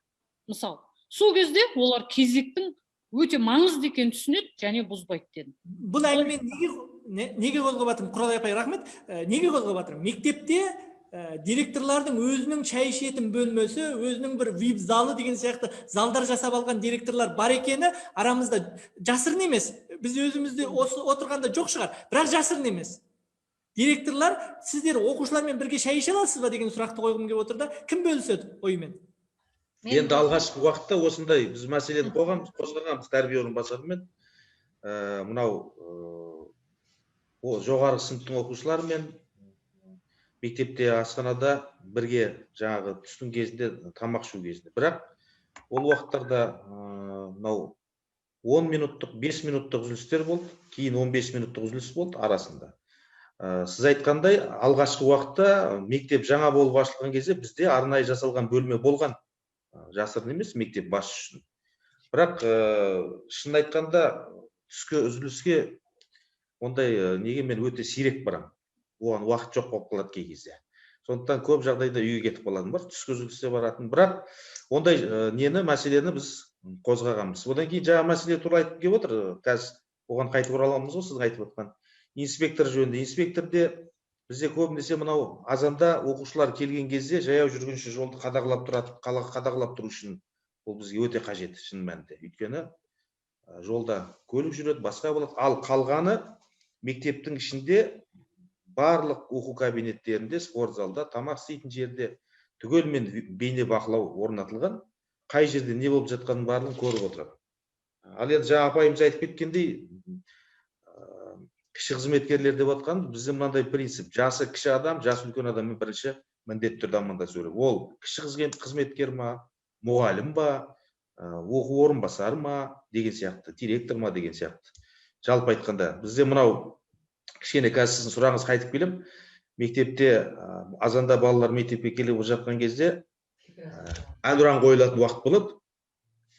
Мысалы, сол кезде олар кезектің өте маңызды екенін түсінеді және бұзбайды дедім. Бұл әңгімені неге қозғап жатырмын? Құралай апай, рахмет. Неге қозғап жатырмын? Мектепте директорлардың өзінің шай ішетін бөлмесі, өзінің бір вип залы деген сияқты залдар жасап алған директорлар бар екені арамызда жасырын емес. Біз өзімізде осы отырғанда жоқ шығар, бірақ жасырын емес. Директорлар, сіздер оқушылармен бірге шай іше аласыз ба деген сұрақты қойғым келіп отыр да, кім бөліседі оймен? Енді алғашқы уақытта осындай біз мәселені қозғағанбыз тәрбие орынбасарымен, мынау жоғарғы сыныптың оқушыларымен мектепте асханада бірге жаңағы түстің кезінде тамақ ішу кезінде. Бірақ ол уақыттарда мынау 10 минуттық, 5 минуттық үзілістер болды, кейін 15 минуттық үзіліс болды арасында. Сіз айтқандай, алғашқы уақытта мектеп жаңа болып ашылған кезде бізде арнайы жасалған бөлме болған. Жасырын емес, мектеп басшысы үшін. Бірақ шынын айтқанда түскі үзіліске ондай неге мен өте сирек барамын. Оған уақыт жоқ болып қалады кей кезде. Сондықтан көп жағдайда үйге кетіп қалатын бар, түскі үзілісте баратын. Бірақ ондай нені, мәселені біз қозғағанбыз. Одан кейін жаңа мәселе туралы айтып келіп отыр, қазір оған қайтып ораламыз ғой, сіздің айтып отқан инспектор жөнінде. Инспекторде бізде көбінесе мынау азанда оқушылар келген кезде жаяу жүргінші жолды қадағалап тұрады, қадағалап тұру үшін ол бізге өте қажет шын мәнінде. Өйткені жолда көлік жүреді, басқа болады. Ал қалғаны мектептің ішінде барлық оқу кабинеттерінде, спорт залда, тамақ істейтін жерде түгелмен бейне бақылау орнатылған. Қай жерде не болып жатқанын барлығын көріп отырады. Ал енді жаңа апайымыз айтып кеткендей, кіші қызметкерлер деп отқан, бізде мынандай принцип: жасы кіші адам, жасы үлкен адаммен бірінші міндетті түрде амандасу керек. Ол кіші қызметкер ма, мұғалім ба, оқу орынбасары ма деген сияқты, директор ма деген сияқты. Жалпы айтқанда, бізде мынау кішкене, қазір сіздің сұрағыңызға қайтып келемін. Мектепте азанда балалар мектепке келіп жатқан кезде әнұран қойылатын уақыт болады.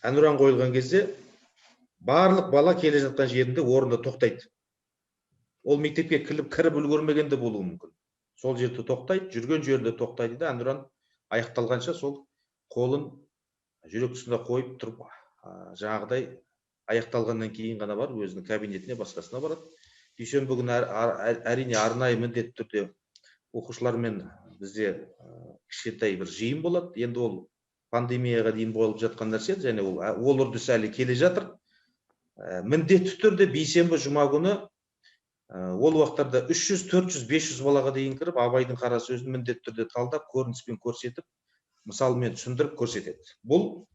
Әнұран қойылған кезде барлық бала келе жатқан жерінде орнында тоқтайды. Ол мектепке кіріп үлгермеген де болуы мүмкін. Сол жерде тоқтайды, жүрген жерінде тоқтайды да, әнұран аяқталғанша сол қолын жүрек тұсына қойып тұрып, жаңағыдай аяқталғаннан кейін ғана барып өзінің кабинетіне, басқасына барады. Дүйсенбі күні әрине арнайы міндетті түрде оқушылармен бізде кішкентай бір жиын болады. Енді ол пандемияға дейін болып жатқан нәрсе, және ол үрдіс әлі келе жатыр. Міндетті түрде бейсенбі, жұма күні ол уақыттарда 300, 400, 500 балаға дейін кіріп, Абайдың қара сөзін міндетті түрде талдап, көрініспен көрсетіп, мысалмен түсіндіріп көрсетеді. Бұл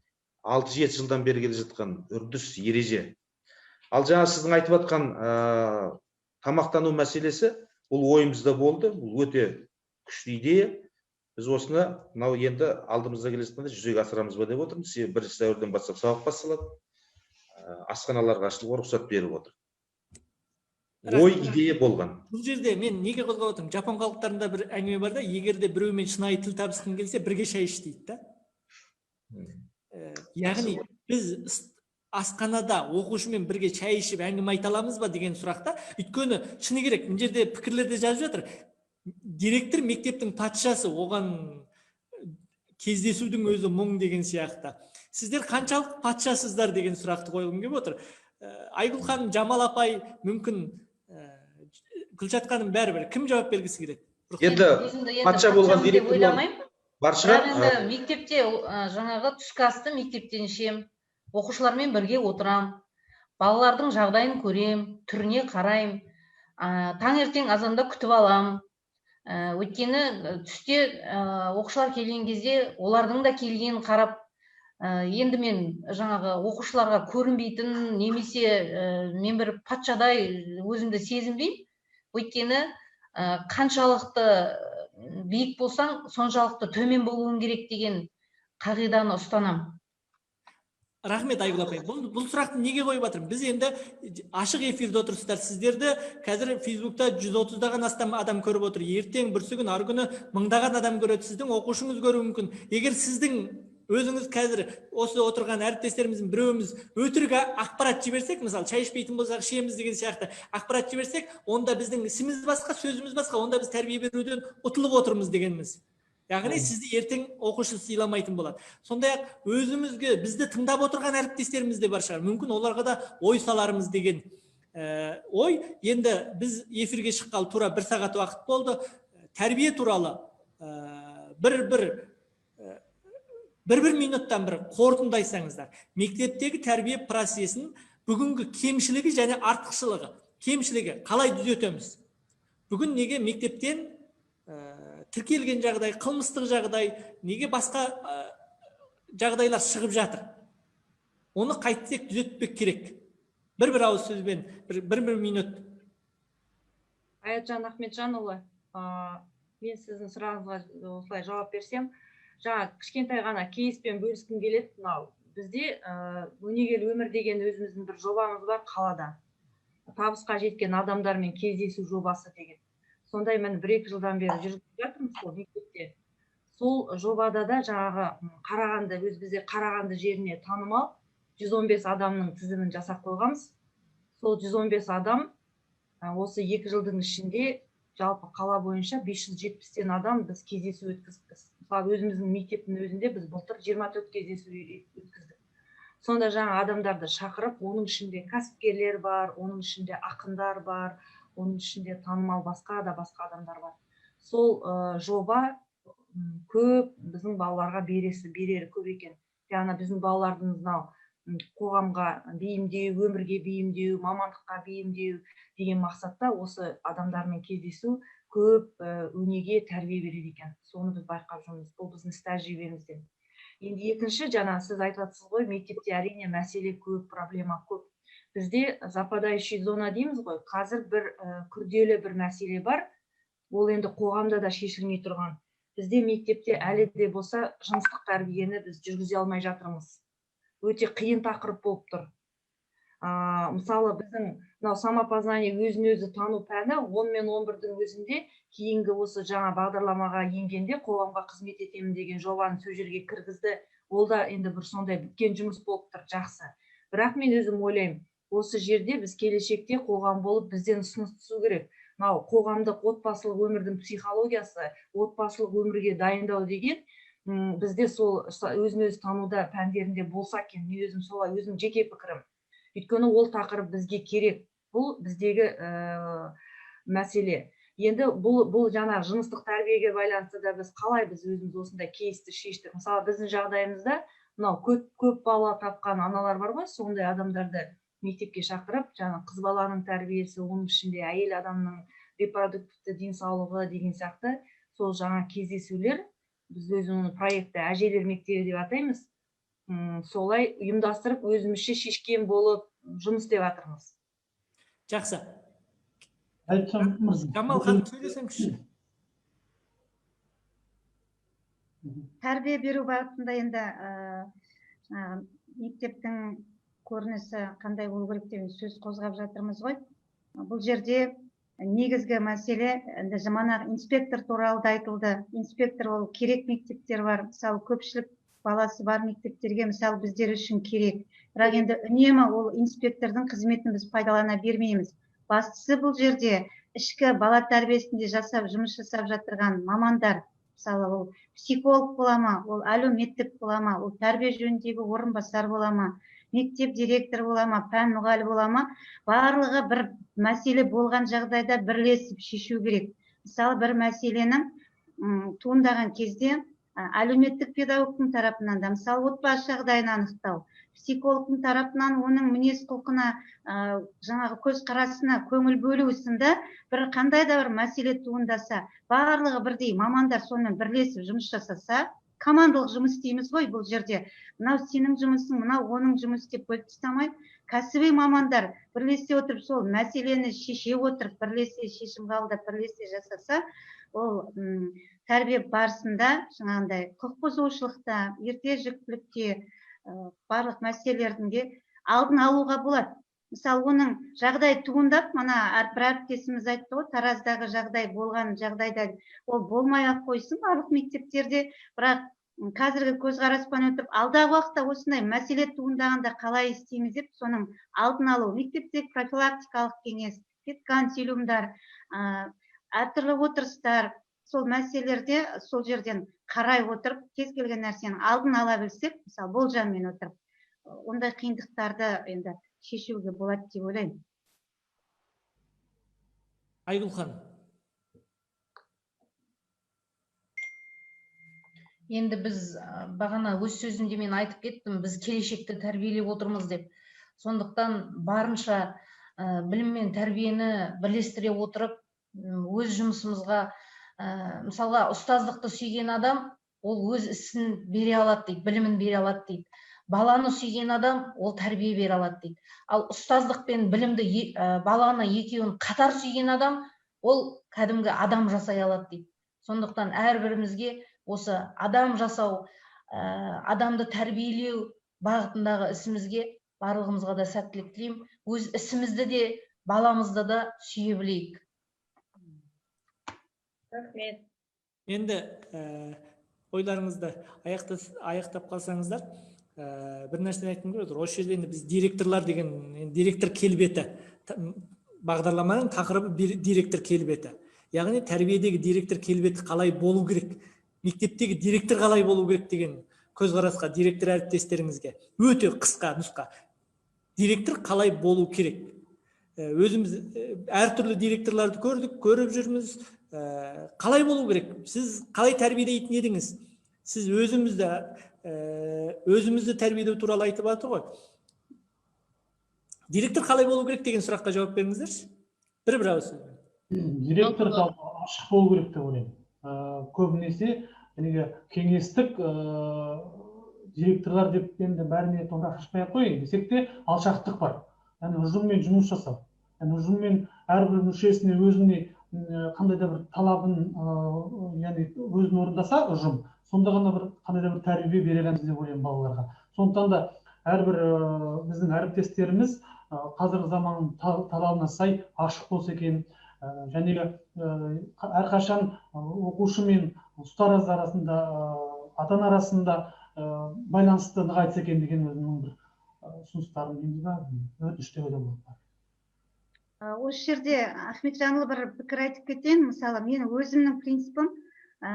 6-7 жылдан бері келе жатқан үрдіс, ереже. Ал жаңа сіздің айтып жатқан тамақтану мәселесі, бұл ойымызда болды, бұл өте күшті идея. Біз осыны мынау енді алдымызда келе жатқанда жүзеге асырамыз ба деп отырмыз. Себебі 1 сәуірден бастап сабақ басталады. Асханаларға ашылуға рұқсат беріп отыр. Ой, идея болған. Бұл жерде мен неге қозғап отырмын? Жапон халықтарында бір әңгіме бар да, егер де біреумен шынайы тіл табысқың келсе, бірге шай іш дейді да. Яғни біз асханада оқушымен бірге шай ішіп әңгіме айта аламыз ба деген сұрақта, өйткені шыны керек, мына жерде пікірлерде жазып жатыр. Директор мектептің патшасы, оған кездесудің өзі мұң деген сияқты. Сіздер қаншалық патшасыздар деген сұрақты қойғым келіп отыр. Айгүл ханым, Жамал апай, мүмкін Күлшат ханым, бәрібір кім жауап бергісі келеді? Енді патша болған директор бар шығар. Енді мектепте жаңағы түскі асты мектептен ішемін, оқушылармен бірге отырам, балалардың жағдайын көрем, түріне қараймын, таңертең азанда күтіп алам. Өйткені түсте оқушылар келген кезде олардың да келгенін қарап, енді мен жаңағы оқушыларға көрінбейтін немесе мен бір патшадай өзімді сезінбеймін. Өйткені қаншалықты биік болсаң, соншалықты төмен болуың керек деген қағиданы ұстанамын. Рахмет, Айгүл апай. Бұл сұрақты неге қойып жатырмын? Біз енді ашық эфирде отырсыздар. Сіздерді қазір Фейсбукта 130-дан астам адам көріп отыр. Ертең, бүрсігүн, арғы күні мыңдаған адам көреді. Сіздің оқушыңыз көруі мүмкін. Егер сіздің өзіңіз қазір осы отырған әріптестеріміздің біреуіміз өтірік ақпарат жіберсек, мысалы шай ішпейтін болсақ ішеміз деген сияқты ақпарат жіберсек, онда біздің ісіміз басқа, сөзіміз басқа, онда біз тәрбие беруден ұтылып отырмыз дегеніміз. Яғни сізді ертең оқушы сыйламайтын болады. Сондай-ақ өзімізге, бізді тыңдап отырған әріптестеріміз де бар шығар. Мүмкін оларға да ой салармыз деген ой. Енді біз эфирге шыққалы тура 1 сағат уақыт болды. Тәрбие туралы бір минуттан бір қорытынды айтсаңыздар. Мектептегі тәрбие процесінің бүгінгі кемшілігі және артықшылығы. Кемшілігі қалай түзетеміз? Бүгін неге мектептен тіркелген жағдай, қылмыстық жағдай, неге басқа жағдайлар шығып жатыр? Оны қайтсек түзетпек керек. Бір-бір ауыз сөзбен, бір-бір минут. Аятжан Ахметжанұлы, мен сіздің сұрағыңызға осылай жауап берсем, жаңа кішкентай ғана кейспен бөліскім келеді. Мынау бізде өнегелі өмір деген өзіміздің бір жобамыз бар қалада. Табысқа жеткен адамдармен кездесу жобасы деген. Сондай мен 1-2 жылдан бері жүргізіп жатырмыз сол мектепте. Сол жобада да жаңағы Қарағанды, өз бізде Қарағанды жеріне танымал 115 адамның тізімін жасап қойғанбыз. Сол 115 адам осы 2 жылдың ішінде Жалпы қала бойынша 570-тен адам біз кездесу өткізіппіз. Мысалы, өзіміздің мектептің өзінде біз былтыр 24 кездесу өткіздік. Сонда жаңа адамдарды шақырып, оның ішінде кәсіпкерлер бар, оның ішінде ақындар бар, оның ішінде танымал басқа да басқа адамдар бар. Сол жоба көп біздің балаларға берері көп екен. Яғни біздің балалардың мынау қоғамға бейімдеу, өмірге бейімдеу, мамандыққа бейімдеу деген мақсатта осы адамдармен кездесу көп өнеге тәрбие береді екен. Соны біз байқап жүрміз. Бұл біздің іс тәжірибемізден. Енді екінші, жаңа сіз айтып жатсыз ғой, мектепте әрине мәселе көп, проблема көп. Бізде западающий зона дейміз ғой, қазір бір күрделі бір мәселе бар, ол енді қоғамда да шешілмей тұрған. Бізде мектепте әлі де болса жыныстық тәрбиені біз жүргізе алмай жатырмыз. Өте қиын тақырып болып тұр. Мысалы, біздің мынау самопознание, өзін өзі тану пәні 10 мен 11-дің өзінде кейінгі осы жаңа бағдарламаға енгенде қоғамға қызмет етемін деген жобаны сол жерге кіргізді. Ол да енді бір сондай біткен жұмыс болып тұр, жақсы. Бірақ мен өзім ойлаймын, осы жерде біз келешекте қоғам болып бізден ұсыныс түсу керек. Мынау қоғамдық отбасылық өмірдің психологиясы, отбасылық өмірге дайындау деген бізде сол өзін өзі тануда пәндерінде болса екен. Мен өзім солай, өзім жеке пікірім. Өйткені ол тақырып бізге керек. Бұл біздегі мәселе. Енді бұл жаңағы жыныстық тәрбиеге байланысты да біз қалай біз өзіміз осындай кейсті шештік. Мысалы, біздің жағдайымызда мынау көп бала тапқан аналар бар ғой, сондай адамдарды мектепке шақырып, жаңа қыз баланың тәрбиесі, оның ішінде әйел адамның репродуктивті денсаулығы деген сияқты сол жаңа кездесулер, біз өзіміз оны проекті әжелер мектебі деп атаймыз, солай ұйымдастырып өзімізше шешкен болып жұмыс істеп жатырмыз. Жақсы. Айтсам мырза. Жамал ханым, сөйлесеңізші. Тәрбие беру бағытында енді жаңағы мектептің көрінісі қандай болу керек деген сөз қозғап жатырмыз ғой. Бұл жерде негізгі мәселе, енді жаңағы инспектор туралы да айтылды. Инспектор ол керек мектептер бар. Мысалы, көпшілік баласы бар мектептерге, мысалы, біздер үшін керек. Бірақ енді үнемі ол инспектордың қызметін біз пайдалана бермейміз. Бастысы бұл жерде ішкі бала тәрбиесінде жұмыс жасап жатырған мамандар, мысалы, ол психолог бола ма, ол әлеуметтік бола ма, ол тәрбие жөніндегі орынбасар бола ма, мектеп директоры бола ма, пән мұғалімі бола ма, барлығы бір мәселе болған жағдайда бірлесіп шешу керек. Мысалы, бір мәселенің туындаған кезде әлеуметтік педагогтың тарапынан да, мысалы, отбасы жағдайын анықтау, психологтың тарапынан оның мінез құлқына, жаңағы көзқарасына көңіл бөлу сынды бір қандай да бір мәселе туындаса, барлығы бірдей мамандар сонымен бірлесіп жұмыс жасаса, командалық жұмыс істейміз ғой бұл жерде. Мынау сенің жұмысың, мынау оның жұмысы деп бөліп тастамай, кәсіби мамандар бірлесе отырып сол мәселені шеше отырып, бірлесе шешім қабылдап, бірлесе жасаса, ол тәрбие барысында жаңағындай құқық бұзушылықта, ерте жүктілікте, барлық мәселелердің де алдын алуға болады. Мысалы, оның жағдай туындап, мана бір әріптесіміз айтты ғой, Тараздағы жағдай болған жағдайда ол болмай ақ қойсын барлық мектептерде, бірақ қазіргі көзқараспен өтіп, алдағы уақытта осындай мәселе туындағанда қалай істейміз деп соның алдын алу, мектепте профилактикалық кеңес, педконсилиумдар, әртүрлі отырыстар, сол мәселелерде сол жерден қарай отырып, кез келген нәрсенің алдын ала білсек, мысалы, болжаммен отырып, ондай қиындықтарды енді шешуге болады деп ойлаймын. Айгүл ханым. Енді біз бағана өз сөзімде мен айтып кеттім, біз келешекті тәрбиелеп отырмыз деп. Сондықтан барынша білім мен тәрбиені бірлестіре отырып, өз жұмысымызға, мысалға, ұстаздықты сүйген адам ол өз ісін бере алады дейді, білімін бере алады дейді. Баланы сүйген адам ол тәрбие бере алады дейді. Ал ұстаздық пен білімді, баланы екеуін қатар сүйген адам ол кәдімгі адам жасай алады дейді. Сондықтан әрбірімізге осы адам жасау, адамды тәрбиелеу бағытындағы ісімізге барлығымызға да сәттілік тілеймін. Өз ісімізді де, баламызды да сүйе білейік. Рахмет. Енді ойларыңызды аяқтап қалсаңыздар, бір нәрсені айтқым келіп отыр. Осы жерде енді біз директорлар деген, енді директор келбеті, бағдарламаның тақырыбы директор келбеті. Яғни тәрбиедегі директор келбеті қалай болу керек, мектептегі директор қалай болу керек деген көзқарасқа директор әріптестеріңізге өте қысқа нұсқа. Директор қалай болу керек? Өзіміз әртүрлі директорларды көрдік, көріп жүрміз. Қалай болу керек? Сіз қалай тәрбиелейтін едіңіз? Сіз өзімізді тәрбиелеу туралы айтып жатыр ғой. Директор қалай болу керек деген сұраққа жауап беріңіздерші. Бір ауыз сөзбен. Директор жалпы ашық болу керек деп ойлаймын. Көбінесе кеңестік директорлар деп енді бәріне топырақ шашпай ақ қояйын десек те, алшақтық бар. Яғни ұжыммен жұмыс жасау. Яғни ұжыммен әрбір мүшесіне өзіне қандай да бір талабын, яғни өзін орындаса ұжым, сонда ғана бір қандай да бір тәрбие бере аламыз деп ойлаймын балаларға. Сондықтан да әрбір біздің әріптестеріміз қазіргі заманның талабына сай ашық болса екен, және әрқашан оқушы мен ұстаз арасында, ата-ана арасында байланысты нығайтса екен деген өзімнің бір ұсыныстарым дейміз ба, өтініш деп ойлауға болады. Осы жерде Ахметжанұлы бір пікір айтып кетейін. Мысалы, мен өзімнің принципім,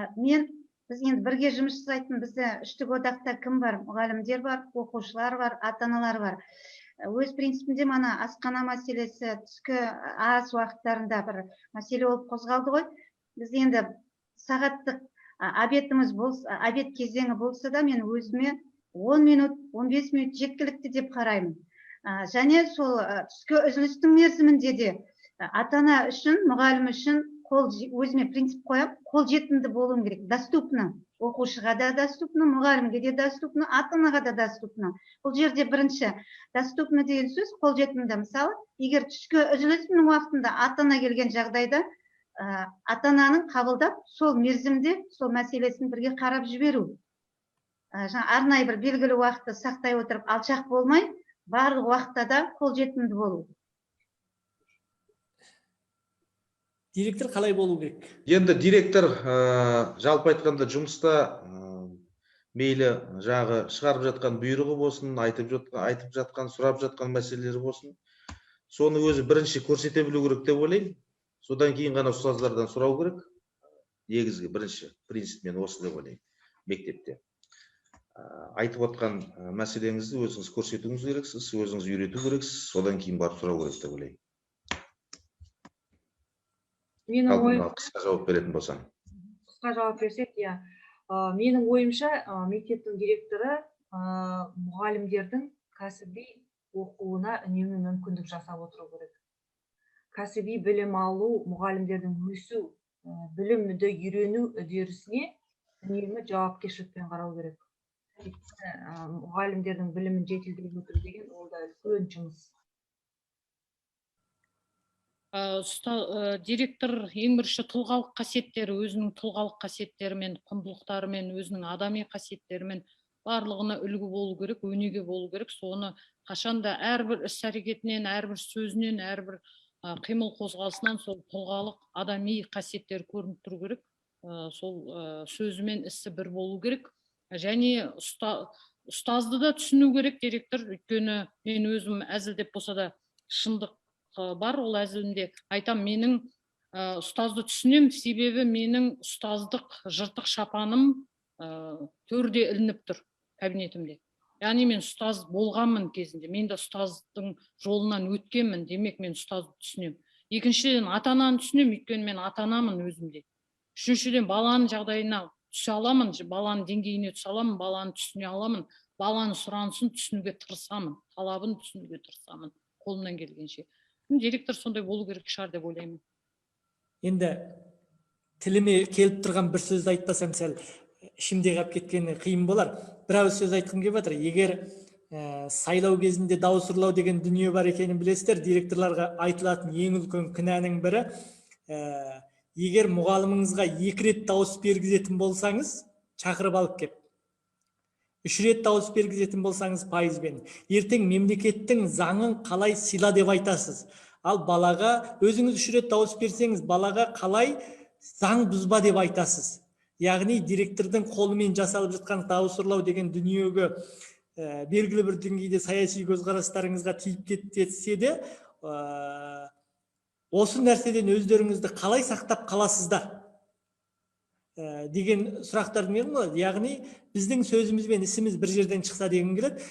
біз енді бірге жұмыс жасайтын, бізде үштік одақта кім бар? Мұғалімдер бар, оқушылар бар, ата-аналар бар. Өз принципімде мана асхана мәселесі түскі ас уақыттарында бір мәселе болып қозғалды ғой. Біз енді сағаттық обедіміз болса, обед кезеңі болса да, мен өзіме 10 минут, 15 минут жеткілікті деп қараймын. Және сол түскі үзілістің мерзімінде де ата-ана үшін, мұғалім үшін өзіме принцип қоямын, қолжетімді болуым керек, доступно. Оқушыға да доступно, мұғалімге де доступно, ата-анаға да доступно. Бұл жерде бірінші доступно деген сөз қолжетімді. Мысалы, егер түскі үзілістің уақытында ата-ана келген жағдайда, ата-ананың қабылдап, сол мерзімде сол мәселесін бірге қарап жіберу. Жаңа арнайы бір белгілі уақытты сақтай отырып, алшақ болмай, барлық уақытта да қолжетімді болу. Директор қалай болу керек? Енді директор жалпы айтқанда жұмыста мейлі жағы шығарып жатқан бұйрығы болсын, айтып жатқан, сұрап жатқан мәселелері болсын, соны өзі бірінші көрсете білу керек деп ойлаймын. Содан кейін ғана ұстаздардан сұрау керек. Негізгі бірінші принцип мен осы деп ойлаймын мектепте. Айтып отқан мәселеңізді өзіңіз көрсетуіңіз керексіз, өзіңіз үйрету керексіз, содан кейін барып сұрау керек деп ойлаймын. Менің ойым, қысқа жауап беретін болсам. Қысқа жауап берсек, иә. Менің ойымша, мектептің директоры мұғалімдердің кәсіби оқуына үнемі мүмкіндік жасап отыру керек. Кәсіби білім алу, мұғалімдердің өсу, білімді үйрену үдерісіне үнемі жауапкершілікпен қарау керек. Мұғалімдердің білімін жетілдіріп отыру деген ол да үлкен жұмыс. Директор ең бірінші тұлғалық қасиеттері, өзінің тұлғалық қасиеттерімен, құндылықтарымен, өзінің адами қасиеттерімен барлығына үлгі болу керек, өнеге болу керек. Соны қашанда әрбір іс-әрекетінен, әрбір сөзінен, әрбір қимыл қозғалысынан сол тұлғалық адами қасиеттер көрініп тұру керек. Сол сөзі мен ісі бір болу керек. Және ұстазды да түсіну керек директор, өйткені мен өзім әзілдеп болса да шындық бар, ол әзілімде айтам, менің ұстазды түсінем, себебі менің ұстаздық жыртық шапаным төрде ілініп тұр кабинетімде. Яғни мен ұстаз болғанмын кезінде, мен де ұстаздың жолынан өткенмін, демек мен ұстазды түсінем. Екіншіден, ата-ананы түсінем, өйткені мен ата-анамын өзімде. Үшіншіден, баланың жағдайына түсе аламын, баланың деңгейіне түсе аламын, баланы түсіне аламын, баланың сұранысын түсінуге тырысамын, талабын түсінуге тырысамын қолымнан келгенше. Директор сондай болу керек шығар деп ойлаймын. Енді тіліме келіп тұрған бір сөзді айтпасам сәл ішімде қалып кеткені қиын болар. Бір ауыз сөз айтқым келіп жатыр. Егер сайлау кезінде дауыс ұрлау деген дүние бар екенін білесіздер, директорларға айтылатын ең үлкен кінәнің бірі, егер мұғаліміңізға 2 рет дауыс бергізетін болсаңыз, шақырып алып кеп, 3 рет дауыс бергізетін болсаңыз пайызбен, ертең мемлекеттің заңын қалай сыйла деп айтасыз. Ал балаға өзіңіз 3 рет дауыс берсеңіз, балаға қалай заң бұзба деп айтасыз. Яғни директордың қолымен жасалып жатқан дауыс ұрлау деген дүниеге белгілі бір деңгейде саяси көзқарастарыңызға тиіп кетсе де, Осы нәрседен өздеріңізді қалай сақтап қаласыздар деген сұрақтардың бердім ғой. Яғни біздің сөзіміз бен ісіміз бір жерден шықса дегім келеді.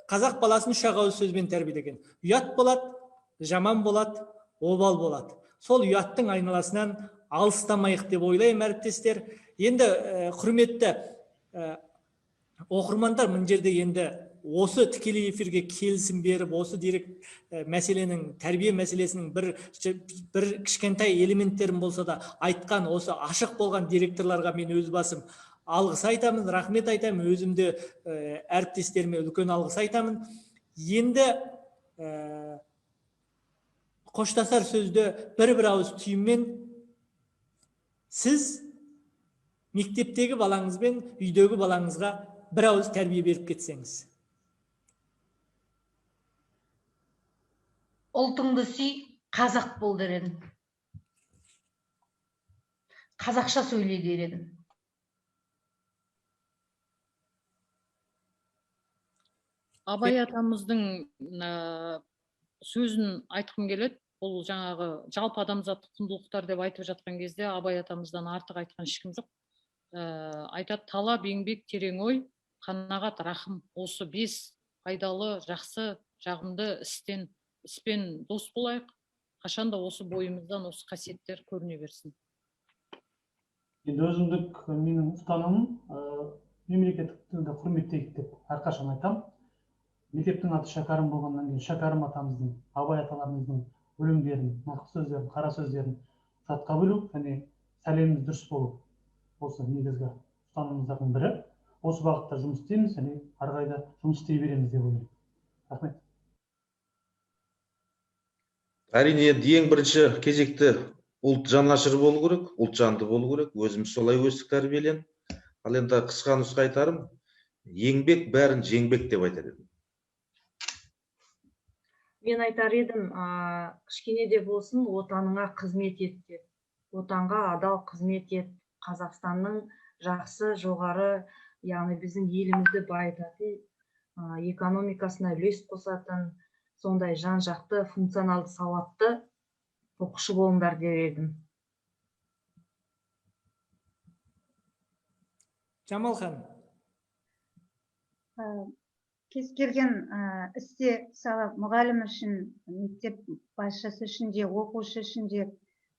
Қазақ баласын үш ақ ауыз сөзбен тәрбиелеген. Ұят болады, жаман болады, обал болады. Сол ұяттың айналасынан алыстамайық деп ойлаймын, әріптестер. Енді құрметті оқырмандар, мына жерде енді осы тікелей эфирге келісім беріп, осы дерек мәселенің, тәрбие мәселесінің бір кішкентай элементтерін болса да айтқан, осы ашық болған директорларға мен өз басым алғыс айтамын, рахмет айтамын, өзімді әріптестеріме үлкен алғыс айтамын. Енді қоштасар сөзді бір ауыз түйінмен: сіз мектептегі балаңыз бен үйдегі балаңызға бір ауыз тәрбие беріп кетсеңіз. Ұлтыңды сүй, қазақ бол дер едім. Қазақша сөйле дер едім. Абай атамыздың сөзін айтқым келеді. Бұл жаңағы жалпы адамзаттық құндылықтар деп айтып жатқан кезде Абай атамыздан артық айтқан ешкім жоқ. Айтады: талап, еңбек, терең ой, қанағат, рахым. Осы 5 пайдалы, жақсы, жағымды іспен дос болайық. Қашанда осы бойымыздан осы қасиеттер көріне берсін. Енді өзімдік менің ұстанымым, мемлекеттік тілді құрметтейік деп әрқашан айтамын. Мектептің аты Шәкәрім болғаннан кейін Шәкәрім атамыздың, Абай аталарымыздың өлеңдерін, нақыл сөздерін, қара сөздерін жатқа білу және сәлеміміз дұрыс болу осы негізгі ұстанымымыздың бірі. Осы бағытта жұмыс істейміз және ары қарай да жұмыс істей береміз деп ойлаймын. Рахмет. Әрине, енді ең бірінші кезекті ұлт жанашыры болу керек, ұлт жанды болу керек. Өзіміз солай өстік, тәрбиеленіп. Ал енді қысқа нұсқа айтарым, еңбек бәрін жеңбек деп айтар едім. Мен айтар едім, кішкене де болсын отаныңа қызмет ет деп. Отанға адал қызмет ет. Қазақстанның жақсы, жоғары, яғни біздің елімізді байытатын, экономикасына үлес қосатын сондай жан-жақты, функционалды, сауатты оқушы болыңдар дер едім. Жамал ханым. Кез келген істе, мысалы, мұғалім үшін, мектеп басшысы үшін де, оқушы үшін де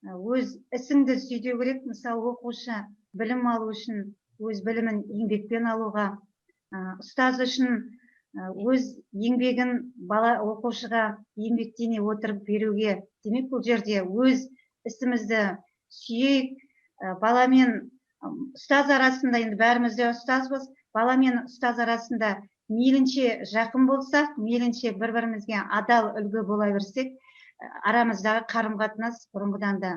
өз ісіңді сүйдеу керек. Мысалы, оқушы білім алу үшін өз білімін еңбекпен алуға, ұстаз үшін өз еңбегін бала оқушыға еңбектене отырып беруге. Демек, бұл жерде өз ісімізді сүйейік. Бала мен ұстаз арасында, енді бәріміз де ұстазбыз, бала мен ұстаз арасында мейлінше жақын болсақ, мейлінше бір-бірімізге адал үлгі бола берсек, арамыздағы қарым-қатынас бұрынғыдан да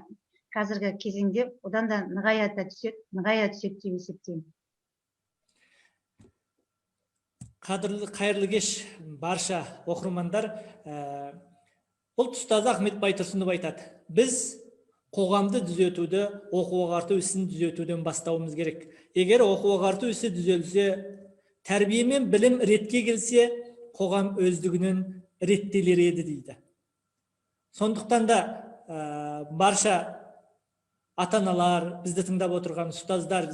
қазіргі кезеңде одан да нығая да түседі, нығая түседі деп есептеймін. Қадірлі, қайырлы кеш барша оқырмандар. Ұлт ұстазы Ахмет Байтұрсынов айтады: біз қоғамды түзетуді оқу ағарту ісін түзетуден бастауымыз керек. Егер оқу ағарту ісі түзелсе, тәрбие мен білім ретке келсе, қоғам өздігінен реттелер еді дейді. Сондықтан да барша ата-аналар, бізді тыңдап отырған ұстаздар,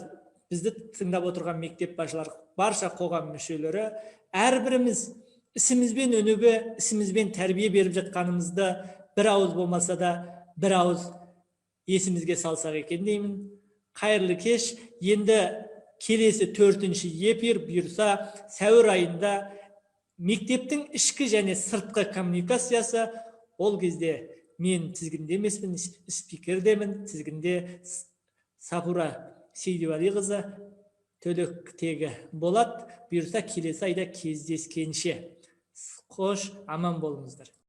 бізді тыңдап отырған мектеп басшылары, барша қоғам мүшелері, әрбіріміз ісімізбен өнеге, ісімізбен тәрбие беріп жатқанымызды бір ауыз болмаса да бір ауыз есімізге салсақ екен деймін. Қайырлы кеш. Енді келесі 4-ші эфир бұйырса сәуір айында мектептің ішкі және сыртқы коммуникациясы. Ол кезде мен тізгінде емеспін, спикердемін, тізгінде Сафура Сейдуалиқызы Төлектегі болады. Бұйырса келесі айда кездескенше. Қош, аман болыңыздар.